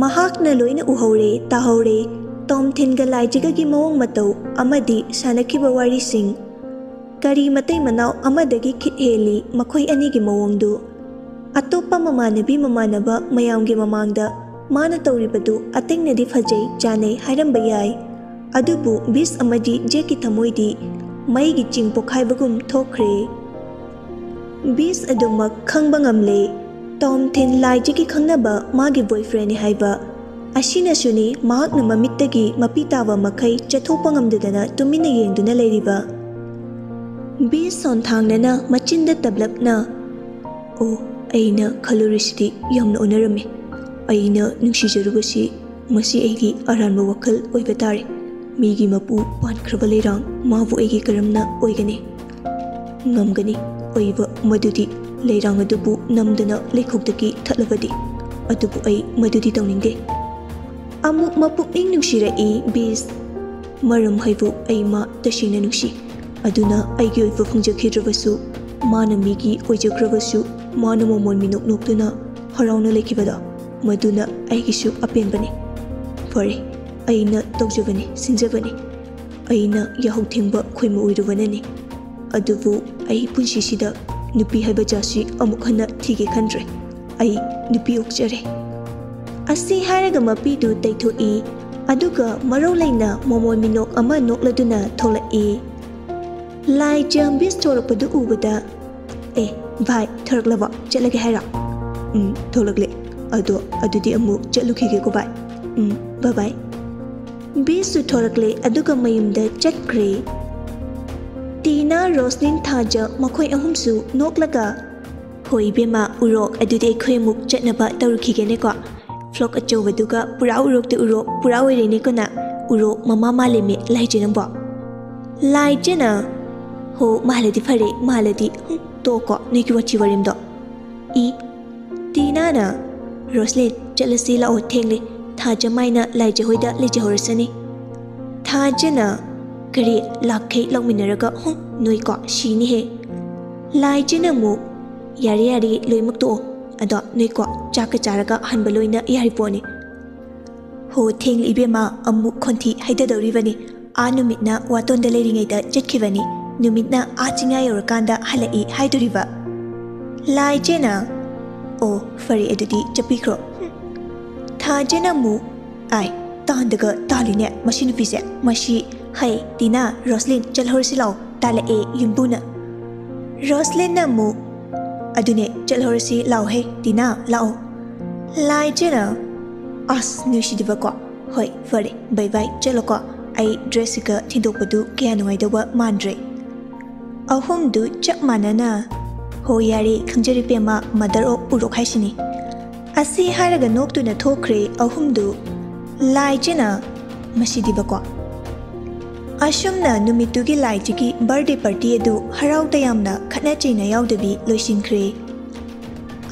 ꯃꯍꯥꯛꯅ ꯂꯣꯏꯅ ꯎꯍꯧꯔꯦ, ꯇꯥꯍꯧꯔꯦ, ꯇꯣꯝꯊꯤꯟꯒ ꯂꯥꯏꯖꯒꯒꯤ ꯃꯑꯣꯡ ꯃꯇꯧ ꯑꯃꯗꯤ ꯁꯥꯟꯅꯈꯤꯕ ꯋꯥꯔꯤꯁꯤꯡ꯫ ꯀꯔꯤ ꯃꯇꯩ ꯃꯅꯥꯎ ꯑꯃꯗꯒꯤ ꯈꯤꯠ ꯍꯦꯜꯂꯤ ꯃꯈꯣꯏ ꯑꯅꯤꯒꯤ ꯃꯑꯣꯡꯗꯨ? ꯑꯇꯣꯞꯄ ꯃꯃꯥꯟꯅꯕꯤ ꯃꯃꯥꯟꯅꯕ ꯃꯌꯥꯝꯒꯤ ꯃꯃꯥꯡꯗ ꯃꯥꯅ ꯇꯧꯔꯤꯕꯗꯨ ꯑꯇꯩꯅꯗꯤ ꯐꯖꯩ, ꯆꯥꯟꯅꯩ ꯍꯥꯏꯔꯝꯕ ꯌꯥꯏ, ꯑꯗꯨꯕꯨ ꯕꯤꯁ ꯑꯃꯗꯤ ꯖꯦꯛꯀꯤ ꯊꯃꯣꯏꯗꯤ ꯃꯩꯒꯤ ꯆꯤꯡ ꯄꯣꯈꯥꯏꯕꯒꯨꯝ ꯊꯣꯛꯈ꯭ꯔꯦ꯫ ꯕꯤꯁ ꯑꯗꯨꯃꯛ ꯈꯪꯕ ꯉꯝꯂꯦ꯫ ꯇꯣꯝꯊꯤꯟ ꯂꯥꯏꯖꯒꯤ ꯈꯪꯅꯕ ꯃꯥꯒꯤ boyfriendꯅꯤ ꯍꯥꯏꯕ꯫ ꯑꯁꯤꯅꯁꯨꯅꯤ ꯃꯍꯥꯛꯅ ꯃꯃꯤꯠꯇꯒꯤ ꯃꯄꯤ ꯇꯥꯕ ꯃꯈꯩ ꯆꯠꯊꯣꯛꯄ ꯉꯝꯗꯗꯅ ꯇꯨꯃꯤꯟꯅ ꯌꯦꯡꯗꯨꯅ ꯂꯩꯔꯤꯕ꯫ ꯕꯤꯁ ꯁꯣꯟꯊꯥꯡꯅꯅ ꯃꯆꯤꯟꯗ ꯇꯞꯂꯞꯅ, "ꯑꯣ, ꯑꯩꯅ ꯈꯜꯂꯨꯔꯤꯁꯤꯗꯤ ꯌꯥꯝꯅ ꯑꯣꯟꯅꯔꯝꯃꯤ꯫ ꯑꯩꯅ ꯅꯨꯡꯁꯤꯖꯔꯨꯕꯁꯤ ꯃꯁꯤ ꯑꯩꯒꯤ ꯑꯔꯥꯟꯕ ꯋꯥꯈꯜ ꯑꯣꯏꯕ ꯇꯥꯔꯦ꯫ ꯃꯤꯒꯤ ꯃꯄꯨ ꯄꯥꯟꯈ꯭ꯔꯕ ꯂꯩꯔꯥꯡ ꯃꯥꯕꯨ ꯑꯩꯒꯤ ꯀꯔꯝꯅ ꯑꯣꯏꯒꯅꯤ? ꯉꯝꯒꯅꯤ꯫ ꯑꯣꯏꯕ ꯃꯗꯨꯗꯤ ꯂꯩꯔꯥꯡ ꯑꯗꯨꯕꯨ ꯅꯝꯗꯅ ꯂꯩꯈꯣꯛꯇꯒꯤ ꯊꯠꯂꯕꯗꯤ꯫ ꯑꯗꯨꯕꯨ ꯑꯩ ꯃꯗꯨꯗꯤ ꯇꯧꯅꯤꯡꯗꯦ꯫ ꯑꯃꯨꯛ ꯃꯄꯨꯛꯅꯤꯡ ꯅꯨꯡꯁꯤꯔꯛꯏ, ꯕꯤꯁ꯫ ꯃꯔꯝ ꯍꯥꯏꯕꯨ ꯑꯩ ꯃꯥ ꯇꯁꯦꯡꯅ ꯅꯨꯡꯁꯤ꯫ ꯑꯗꯨꯅ ꯑꯩꯒꯤ ꯑꯣꯏꯕ ꯐꯪꯖꯈꯤꯗ꯭ꯔꯕꯁꯨ, ꯃꯥꯅ ꯃꯤꯒꯤ ꯑꯣꯏꯖꯈ꯭ꯔꯕꯁꯨ, ꯃꯥꯅ ꯃꯃꯣꯟ ꯃꯤꯅꯣꯛ ꯅꯣꯛꯇꯨꯅ ꯍꯔꯥꯎꯅ ꯂꯩꯈꯤꯕꯗꯣ, ꯃꯗꯨꯅ ꯑꯩꯒꯤꯁꯨ ꯑꯄꯦꯟꯕꯅꯤ꯫ ꯐꯔꯦ, ꯑꯩꯅ ꯇꯧꯖꯕꯅꯤ, ꯁꯤꯟꯖꯕꯅꯤ꯫ ꯑꯩꯅ ꯌꯥꯍꯧ ꯊꯦꯡꯕ ꯈꯣꯏꯃꯨ ꯑꯣꯏꯔꯨꯕꯅꯅꯤ꯫ ꯑꯗꯨꯕꯨ ꯑꯩ ꯄꯨꯟꯁꯤꯁꯤꯗ ꯅꯨꯄꯤ ꯍꯥꯏꯕ ꯖꯥꯠꯁꯤ ꯑꯃꯨꯛ ꯍꯟꯅ ꯊꯤꯒꯦ ꯈꯟꯗ꯭ꯔꯦ꯫ ꯑꯩ ꯅꯨꯄꯤ ꯑꯣꯛꯆꯔꯦ꯫ ꯑꯁꯤ ꯍꯥꯏꯔꯒ ꯃꯄꯤꯗꯨ ꯇꯩꯊꯣꯛꯏ꯫ ꯑꯗꯨꯒ ꯃꯔꯧ ꯂꯩꯅ ꯃꯃꯣꯟ ꯃꯤꯅꯣꯛ ꯑꯃ ꯅꯣꯛꯂꯗꯨꯅ ꯊꯣꯛꯂꯛꯏ꯫ ꯂꯥꯏꯖ ꯕꯤꯁ ꯊꯣꯔꯛꯄꯗꯨ ꯎꯕꯗ, "ꯑꯦ, ꯚꯥꯏ, ꯊꯣꯔꯛꯂꯕꯣ? ꯆꯠꯂꯒꯦ ꯍꯥꯏꯔꯣ?" "ꯎꯝ, ꯊꯣꯛꯂꯛꯂꯦ꯫ ꯑꯗꯣ ꯑꯗꯨꯗꯤ ꯑꯃꯨꯛ ꯆꯠꯂꯨꯈꯤꯒꯦꯀꯣ ꯚꯥꯏ꯫ ꯎꯝ, bye bye." ꯕꯤꯁꯁꯨ ꯊꯣꯔꯛꯂꯦ, ꯑꯗꯨꯒ ꯃꯌꯨꯝꯗ ꯆꯠꯈ꯭ꯔꯦ꯫ ꯇꯤꯅꯥ, ꯔꯣꯁꯂꯤꯟ, ꯊꯥꯖ ꯃꯈꯣꯏ ꯑꯍꯨꯝꯁꯨ ꯅꯣꯛꯂꯒ, "ꯍꯣꯏ ꯏꯕꯦꯝꯃ, ꯎꯔꯣꯛ, ꯑꯗꯨꯗꯤ ꯑꯩꯈꯣꯏ ꯑꯃꯨꯛ ꯆꯠꯅꯕ ꯇꯧꯔꯨꯈꯤꯒꯦꯅꯦꯀꯣ꯫ ꯐ꯭ꯂꯣꯛ ꯑꯆꯧꯕꯗꯨꯒ ꯄꯨꯔꯥ ꯎꯔꯣꯛꯇ ꯎꯔꯣꯛ, ꯄꯨꯔꯥ ꯑꯣꯏꯔꯦꯅꯦꯀꯣ ꯅꯪ꯫ ꯎꯔꯣꯛ ꯃꯃꯥ ꯃꯥꯜꯂꯦꯃꯦ, ꯂꯥꯏꯖ ꯅꯪꯕꯣ?" ꯂꯥꯏꯖꯅ, "ꯍꯣ, ꯃꯥꯜꯂꯗꯤ ꯐꯔꯦ, ꯃꯥꯜꯂꯗꯤ꯫ ꯍꯨꯝ, ꯇꯣꯛꯑꯣꯀꯣ ꯅꯣꯏꯒꯤ ꯋꯥꯊꯤ ꯋꯥꯔꯦꯝꯗꯣ꯫" ꯏ, ꯇꯤꯅꯥꯅ, "ꯔꯣꯁꯂꯤꯟ, ꯆꯠꯂꯁꯤ ꯂꯥꯛꯑꯣ, ꯊꯦꯡꯂꯦ꯫ ꯊꯥꯖ ꯃꯥꯏꯅ ꯂꯥꯏꯖ ꯍꯣꯏꯗ ꯂꯩꯖꯍꯧꯔꯁꯅꯤ꯫" ꯊꯥꯖꯅ, "ꯀꯔꯤ, ꯂꯥꯛꯈꯩ ꯂꯥꯛꯃꯤꯟꯅꯔꯒ, ꯍꯨꯝ, ꯅꯣꯏꯀꯣ, ꯁꯤꯅꯤꯍꯦ꯫" ꯂꯥꯏꯖꯅ ꯑꯃꯨꯛ, "ꯌꯥꯔꯦ, ꯌꯥꯔꯦ, ꯂꯣꯏꯃꯛ ꯇꯣꯛꯑꯣ꯫ ꯑꯗꯣ ꯅꯣꯏꯀꯣ, ꯆꯥꯛꯀ ꯆꯥꯔꯒ ꯍꯟꯕ ꯂꯣꯏꯅ ꯌꯥꯔꯤ ꯄꯣꯠꯅꯤ꯫" "ꯍꯣ, ꯊꯦꯡꯂꯦ ꯏꯕꯦꯝꯃ, ꯑꯃꯨꯛ ꯈꯣꯟꯊꯤ ꯍꯩꯗꯗꯧꯔꯤꯕꯅꯤ꯫ ꯑꯥ ꯅꯨꯃꯤꯠꯅ ꯋꯥꯇꯣꯟꯗ ꯂꯩꯔꯤꯉꯩꯗ ꯆꯠꯈꯤꯕꯅꯤ, ꯅꯨꯃꯤꯠꯅ ꯑꯥ ꯆꯤꯡꯌꯥ ꯌꯧꯔꯀꯥꯟꯗ ꯍꯜꯂꯛꯏ ꯍꯥꯏꯗꯣꯔꯤꯕ?" ꯂꯥꯏꯖꯅ, "ꯑꯣ, ꯐꯔꯦ, ꯑꯗꯨꯗꯤ ꯆꯠꯄꯤꯈ꯭ꯔꯣ꯫" ꯊꯥꯖꯅ ꯑꯃꯨꯛ, "ꯑꯥꯏ, ꯇꯥꯟꯗꯒ ꯇꯥꯜꯂꯤꯅꯦ ꯃꯁꯤ ꯅꯨꯄꯤꯁꯦ, ꯃꯁꯤ꯫ ꯍꯩ, ꯇꯤꯅꯥ, ꯔꯣꯁꯂꯤꯟ, ꯆꯠꯍꯧꯔꯁꯤ ꯂꯥꯛꯑꯣ, ꯇꯥꯜꯂꯛꯑꯦ ꯌꯨꯝꯕꯨꯅ꯫" ꯔꯣꯁꯂꯤꯟꯅ ꯑꯃꯨꯛ, "ꯑꯗꯨꯅꯦ, ꯆꯠꯍꯧꯔꯁꯤ ꯂꯥꯛꯑꯣꯍꯦ, ꯇꯤꯅꯥ, ꯂꯥꯛꯑꯣ꯫" ꯂꯥꯏꯖꯅ, "ꯑꯁ, ꯅꯨꯡꯁꯤꯗꯕꯀꯣ꯫ ꯍꯣꯏ, ꯐꯔꯦ, bye bye, ꯆꯠꯂꯣꯀꯣ꯫ ꯑꯩ ꯗ꯭ꯔꯦꯁꯁꯤꯒ ꯊꯤꯟꯗꯣꯛꯄꯗꯨ ꯀꯌꯥ ꯅꯨꯡꯉꯥꯏꯗꯧꯕ ꯃꯥꯟꯗ꯭ꯔꯦ꯫" ꯑꯍꯨꯝꯗꯨ ꯆꯞ ꯃꯥꯟꯅꯅ, "ꯍꯣ, ꯌꯥꯔꯦ, ꯈꯪꯖꯔꯦ ꯄꯦꯝꯃ, mother of ꯎꯔꯣꯛ ꯍꯥꯏꯁꯤꯅꯤ꯫" ꯑꯁꯤ ꯍꯥꯏꯔꯒ ꯅꯣꯛꯇꯨꯅ ꯊꯣꯛꯈ꯭ꯔꯦ ꯑꯍꯨꯝꯗꯨ꯫ ꯂꯥꯏꯖꯅ, "ꯃꯁꯤꯗꯤꯕꯀꯣ!" ꯑꯁꯨꯝꯅ ꯅꯨꯃꯤꯠꯇꯨꯒꯤ ꯂꯥꯏꯖꯒꯤ ꯕꯥꯔꯗꯦ ꯄꯥꯔꯇꯤ ꯑꯗꯨ ꯍꯔꯥꯎ ꯇꯌꯥꯝꯅ ꯈꯠꯅ ꯆꯩꯅ ꯌꯥꯎꯗꯕꯤ ꯂꯣꯏꯁꯤꯟꯈ꯭ꯔꯦ꯫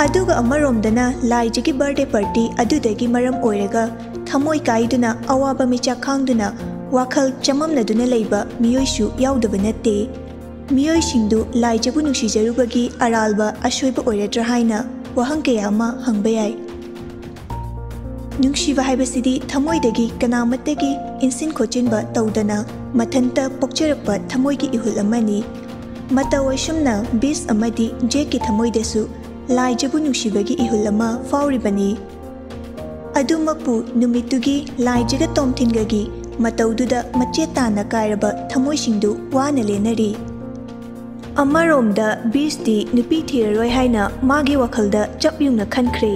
ꯑꯗꯨꯒ ꯑꯃꯔꯣꯝꯗꯅ ꯂꯥꯏꯖꯒꯤ ꯕꯥꯔꯗꯦ ꯄꯥꯔꯇꯤ ꯑꯗꯨꯗꯒꯤ ꯃꯔꯝ ꯑꯣꯏꯔꯒ ꯊꯃꯣꯏ ꯀꯥꯏꯗꯨꯅ ꯑꯋꯥꯕ ꯃꯩꯆꯥꯛ ꯈꯥꯡꯗꯨꯅ ꯋꯥꯈꯜ ꯆꯃꯝꯅꯗꯨꯅ ꯂꯩꯕ ꯃꯤꯑꯣꯏꯁꯨ ꯌꯥꯎꯗꯕ ꯅꯠꯇꯦ꯫ ꯃꯤꯑꯣꯏꯁꯤꯡꯗꯨ ꯂꯥꯏꯖꯕꯨ ꯅꯨꯡꯁꯤꯖꯔꯨꯕꯒꯤ ꯑꯔꯥꯜꯕ ꯑꯁꯣꯏꯕ ꯑꯣꯏꯔꯗ꯭ꯔꯥ ꯍꯥꯏꯅ ꯋꯥꯍꯪ ꯀꯌꯥ ꯑꯃ ꯍꯪꯕ ꯌꯥꯏ꯫ ꯅꯨꯡꯁꯤꯕ ꯍꯥꯏꯕꯁꯤꯗꯤ ꯊꯃꯣꯏꯗꯒꯤ ꯀꯅꯥꯃꯠꯇꯒꯤ ꯏꯟꯁꯤꯟ ꯈꯣꯠꯆꯤꯟꯕ ꯇꯧꯗꯅ ꯃꯊꯟꯇ ꯄꯣꯛꯆꯔꯛꯄ ꯊꯃꯣꯏꯒꯤ ꯏꯍꯨꯜ ꯑꯃꯅꯤ꯫ ꯃꯇꯧ ꯑꯁꯨꯝꯅ ꯕꯤꯁ ꯑꯃꯗꯤ ꯖꯦꯛꯀꯤ ꯊꯃꯣꯏꯗꯁꯨ ꯂꯥꯏꯖꯕꯨ ꯅꯨꯡꯁꯤꯕꯒꯤ ꯏꯍꯨꯜ ꯑꯃ ꯐꯥꯎꯔꯤꯕꯅꯤ꯫ ꯑꯗꯨꯃꯛꯄꯨ ꯅꯨꯃꯤꯠꯇꯨꯒꯤ ꯂꯥꯏꯖꯒ ꯇꯣꯝꯊꯤꯟꯒꯒꯤ ꯃꯇꯧꯗꯨꯗ ꯃꯆꯦꯠ ꯇꯥꯅ ꯀꯥꯏꯔꯕ ꯊꯃꯣꯏꯁꯤꯡꯗꯨ ꯋꯥꯅ ꯂꯦꯟꯅꯔꯤ꯫ ꯑꯃꯔꯣꯝꯗ ꯕꯤꯁꯇꯤ ꯅꯨꯄꯤ ꯊꯤꯔꯔꯣꯏ ꯍꯥꯏꯅ ꯃꯥꯒꯤ ꯋꯥꯈꯜꯗ ꯆꯞ ꯌꯨꯡꯅ ꯈꯟꯈ꯭ꯔꯦ꯫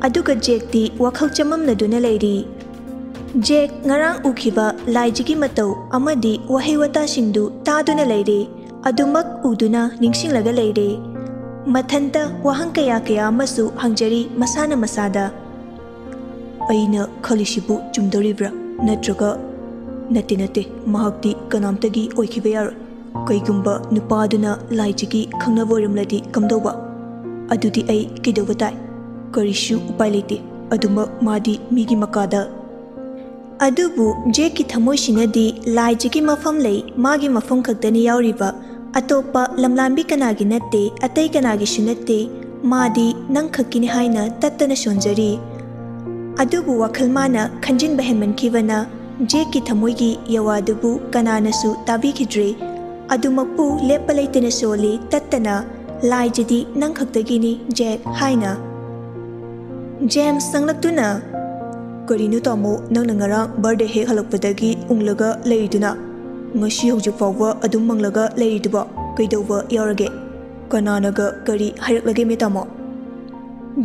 ꯑꯗꯨꯒ ꯖꯦꯛꯇꯤ ꯋꯥꯈꯜ ꯆꯃꯝꯅꯗꯨꯅ ꯂꯩꯔꯤ꯫ ꯖꯦꯛ ꯉꯔꯥꯡ ꯎꯈꯤꯕ ꯂꯥꯏꯖꯒꯤ ꯃꯇꯧ ꯑꯃꯗꯤ ꯋꯥꯍꯩ ꯋꯥꯇꯥꯁꯤꯡꯗꯨ ꯇꯥꯗꯨꯅ ꯂꯩꯔꯦ꯫ ꯑꯗꯨꯃꯛ ꯎꯗꯨꯅ ꯅꯤꯡꯁꯤꯡꯂꯒ ꯂꯩꯔꯦ꯫ ꯃꯊꯟꯇ ꯋꯥꯍꯪ ꯀꯌꯥ ꯀꯌꯥ ꯑꯃꯁꯨ ꯍꯪꯖꯔꯤ ꯃꯁꯥꯅ ꯃꯁꯥꯗ꯫ "ꯑꯩꯅ ꯈꯜꯂꯤꯁꯤꯕꯨ ꯆꯨꯝꯗꯣꯔꯤꯕ꯭ꯔꯥ? ꯅꯠꯇ꯭ꯔꯒ, ꯅꯠꯇꯦ, ꯅꯠꯇꯦ, ꯃꯍꯥꯛꯇꯤ ꯀꯅꯥꯝꯇꯒꯤ ꯑꯣꯏꯈꯤꯕ ꯌꯥꯔꯣꯏ꯫ ꯀꯩꯒꯨꯝꯕ ꯅꯨꯄꯥꯗꯨꯅ ꯂꯥꯏꯖꯒꯤ ꯈꯪꯅꯕ ꯑꯣꯏꯔꯝꯂꯗꯤ ꯀꯝꯗꯧꯕ? ꯑꯗꯨꯗꯤ ꯑꯩ ꯀꯩꯗꯧꯕ ꯇꯥꯏ? ꯀꯔꯤꯁꯨ ꯎꯄꯥꯏ ꯂꯩꯇꯦ꯫ ꯑꯗꯨꯃꯛ ꯃꯥꯗꯤ ꯃꯤꯒꯤ ꯃꯀꯥꯗ" ꯑꯗꯨꯕꯨ ꯖꯦꯛꯀꯤ ꯊꯃꯣꯏꯁꯤꯅꯗꯤ ꯂꯥꯏꯖꯒꯤ ꯃꯐꯝ ꯂꯩ, ꯃꯥꯒꯤ ꯃꯐꯝ ꯈꯛꯇꯅꯤ ꯌꯥꯎꯔꯤꯕ, ꯑꯇꯣꯞꯄ ꯂꯝꯂꯥꯟꯕꯤ ꯀꯅꯥꯒꯤ ꯅꯠꯇꯦ, ꯑꯇꯩ ꯀꯅꯥꯒꯤꯁꯨ ꯅꯠꯇꯦ, ꯃꯥꯗꯤ ꯅꯪꯈꯛꯀꯤꯅꯤ ꯍꯥꯏꯅ ꯇꯠꯇꯅ ꯁꯣꯟꯖꯔꯤ꯫ ꯑꯗꯨꯕꯨ ꯋꯥꯈꯜ ꯃꯥꯅ ꯈꯟꯖꯤꯟꯕ ꯍꯦꯟꯃꯟꯈꯤꯕꯅ ꯖꯦꯛꯀꯤ ꯊꯃꯣꯏꯒꯤ ꯌꯋꯥꯗꯨꯕꯨ ꯀꯅꯥꯅꯁꯨ ꯇꯥꯕꯤꯈꯤꯗ꯭ꯔꯦ꯫ ꯑꯗꯨꯃꯛꯄꯨ ꯂꯦꯞꯄ ꯂꯩꯇꯅ ꯁꯣꯜꯂꯤ, ꯇꯠꯇꯅ, "ꯂꯥꯏꯖꯗꯤ ꯅꯪ ꯈꯛꯇꯒꯤꯅꯤ, ꯖꯦꯛ" ꯍꯥꯏꯅ꯫ ꯖꯦꯝꯁ ꯆꯪꯂꯛꯇꯨꯅ, "ꯀꯔꯤꯅꯣ ꯇꯥꯃꯣ, ꯅꯪꯅ ꯉꯔꯥꯡ ꯕꯥꯔꯗꯦ ꯍꯦꯛ ꯍꯜꯂꯛꯄꯗꯒꯤ ꯎꯪꯂꯒ ꯂꯩꯔꯤꯗꯨꯅ? ꯉꯁꯤ ꯍꯧꯖꯤꯛ ꯐꯥꯎꯕ ꯑꯗꯨꯝ ꯃꯪꯂꯒ ꯂꯩꯔꯤꯗꯨꯕꯣ? ꯀꯩꯗꯧꯕ ꯌꯥꯎꯔꯒꯦ? ꯀꯅꯥꯅꯒ ꯀꯔꯤ ꯍꯥꯏꯔꯛꯂꯒꯦ, ꯃꯦ ꯇꯥꯃꯣ?"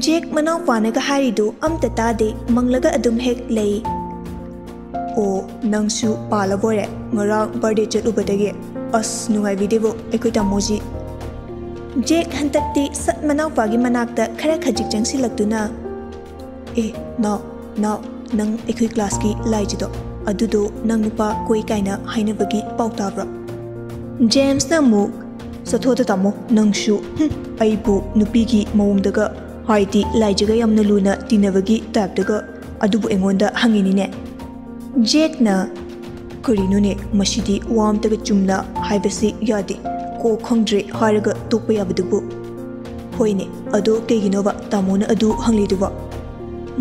ꯖꯦꯛ ꯃꯅꯥꯎꯄꯥꯅꯒ ꯍꯥꯏꯔꯤꯗꯨ ꯑꯝꯇ ꯇꯥꯗꯦ, ꯃꯪꯂꯒ ꯑꯗꯨꯝ ꯍꯦꯛ ꯂꯩ꯫ "ꯑꯣ, ꯅꯪꯁꯨ ꯄꯥꯜꯂꯕꯣꯏꯔꯦ ꯉꯔꯥꯡ ꯕꯥꯔꯗꯦ ꯆꯠꯂꯨꯕꯗꯒꯤ? ꯑꯁ, ꯅꯨꯡꯉꯥꯏꯕꯤꯗꯦꯕꯣ ꯑꯩꯈꯣꯏ ꯇꯥꯃꯣꯁꯤ꯫" ꯖꯦꯛ ꯍꯟꯗꯛꯇꯤ ꯁꯠ ꯃꯅꯥꯎꯄꯥꯒꯤ ꯃꯅꯥꯛꯇ ꯈꯔ ꯈꯖꯤꯛ ꯆꯪꯁꯤꯜꯂꯛꯇꯨꯅ, ꯑꯦ, ꯅꯥꯎ, ꯅꯥꯎ, ꯅꯪ ꯑꯩꯈꯣꯏ ꯀ꯭ꯂꯥꯁꯀꯤ ꯂꯥꯏꯖꯗꯣ, ꯑꯗꯨꯗꯣ ꯅꯪ ꯅꯨꯄꯥ ꯀꯣꯏ ꯀꯥꯏꯅ ꯍꯥꯏꯅꯕꯒꯤ ꯄꯥꯎ ꯇꯥꯕ꯭ꯔꯣ? ꯖꯦꯝꯁꯅ ꯑꯃꯨꯛ, "ꯆꯠꯊꯣꯗ ꯇꯥꯃꯣ, ꯅꯪꯁꯨ, ꯍꯨꯝ, ꯑꯩꯕꯨ ꯅꯨꯄꯤꯒꯤ ꯃꯑꯣꯡꯗꯒ, ꯍꯥꯏꯗꯤ ꯂꯥꯏꯖꯒ ꯌꯥꯝꯅ ꯂꯨꯅ ꯇꯤꯟꯅꯕꯒꯤ ꯇꯥꯏꯞꯇꯒ ꯑꯗꯨꯕꯨ ꯑꯩꯉꯣꯟꯗ ꯍꯪꯉꯤꯅꯤꯅꯦ?" ꯖꯦꯛꯅ, "ꯀꯔꯤꯅꯣꯅꯦ, ꯃꯁꯤꯗꯤ ꯋꯥ ꯑꯝꯇꯒ ꯆꯨꯝꯅ ꯍꯥꯏꯕꯁꯤ ꯌꯥꯗꯦ, ꯀꯣꯛ ꯈꯪꯗ꯭ꯔꯦ ꯍꯥꯏꯔꯒ ꯇꯣꯛꯄ ꯌꯥꯕꯗꯨꯕꯨ꯫ ꯍꯣꯏꯅꯦ, ꯑꯗꯣ ꯀꯩꯒꯤꯅꯣꯕ ꯇꯥꯃꯣꯅ ꯑꯗꯨ ꯍꯪꯂꯤꯗꯨꯕꯣ?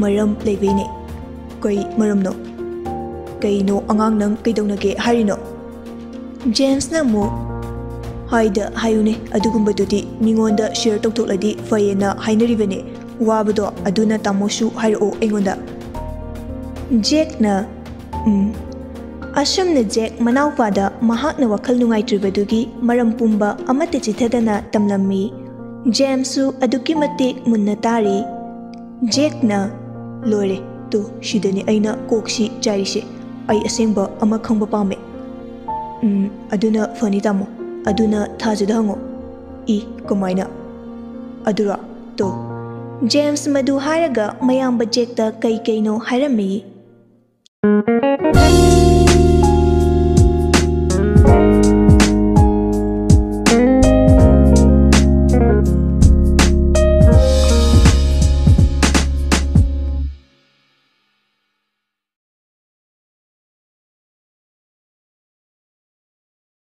ꯃꯔꯝ ꯂꯩꯕꯩꯅꯦ꯫" "ꯀꯩ ꯃꯔꯝꯅꯣ? ꯀꯩꯅꯣ ꯑꯉꯥꯡ, ꯅꯪ ꯀꯩꯗꯧꯅꯒꯦ ꯍꯥꯏꯔꯤꯅꯣ?" ꯖꯦꯝꯁꯅ ꯑꯃꯨꯛ, "ꯍꯥꯏꯗ ꯍꯥꯏꯌꯨꯅꯦ, ꯑꯗꯨꯒꯨꯝꯕꯗꯨꯗꯤ ꯃꯤꯉꯣꯟꯗ ꯁꯤꯌꯔ ꯇꯧꯊꯣꯛꯂꯗꯤ ꯐꯩꯌꯦꯅ ꯍꯥꯏꯅꯔꯤꯕꯅꯦ꯫ ꯋꯥꯕꯗꯣ ꯑꯗꯨꯅ ꯇꯥꯃꯣꯁꯨ ꯍꯥꯏꯔꯛꯑꯣ ꯑꯩꯉꯣꯟꯗ꯫" ꯖꯦꯛꯅ, "ꯎꯝ, ꯑꯁꯨꯝꯅ ꯖꯦꯛ ꯃꯅꯥꯎꯄꯥꯗ ꯃꯍꯥꯛꯅ ꯋꯥꯈꯜ ꯅꯨꯡꯉꯥꯏꯇ꯭ꯔꯤꯕꯗꯨꯒꯤ ꯃꯔꯝ ꯄꯨꯝꯕ ꯑꯃꯠꯇ ꯆꯤꯊꯗꯅ ꯇꯝꯂꯝꯃꯤ꯫ ꯖꯦꯝꯁꯁꯨ ꯑꯗꯨꯛꯀꯤ ꯃꯇꯤꯛ ꯃꯨꯟꯅ ꯇꯥꯔꯤ꯫" ꯖꯦꯛꯅ, "ꯂꯣꯏꯔꯦ, ꯇꯨ, ꯁꯤꯗꯅꯤ ꯑꯩꯅ ꯀꯣꯛꯁꯤ ꯆꯥꯏꯔꯤꯁꯦ꯫ ꯑꯩ ꯑꯁꯦꯡꯕ ꯑꯃ ꯈꯪꯕ ꯄꯥꯝꯃꯦ꯫" "ꯎꯝ, ꯑꯗꯨꯅ ꯐꯅꯤ ꯇꯥꯃꯣ, ꯑꯗꯨꯅ ꯊꯥꯖꯗ ꯍꯪꯉꯣ꯫" "ꯏ, ꯀꯃꯥꯏꯅ?" "ꯑꯗꯨꯔꯣ, ꯇꯣ꯫" ꯖꯦꯝꯁ ꯃꯗꯨ ꯍꯥꯏꯔꯒ ꯃꯌꯥꯝꯕ ꯖꯦꯛꯇ ꯀꯩ ꯀꯩꯅꯣ ꯍꯥꯏꯔꯝꯃꯤ꯫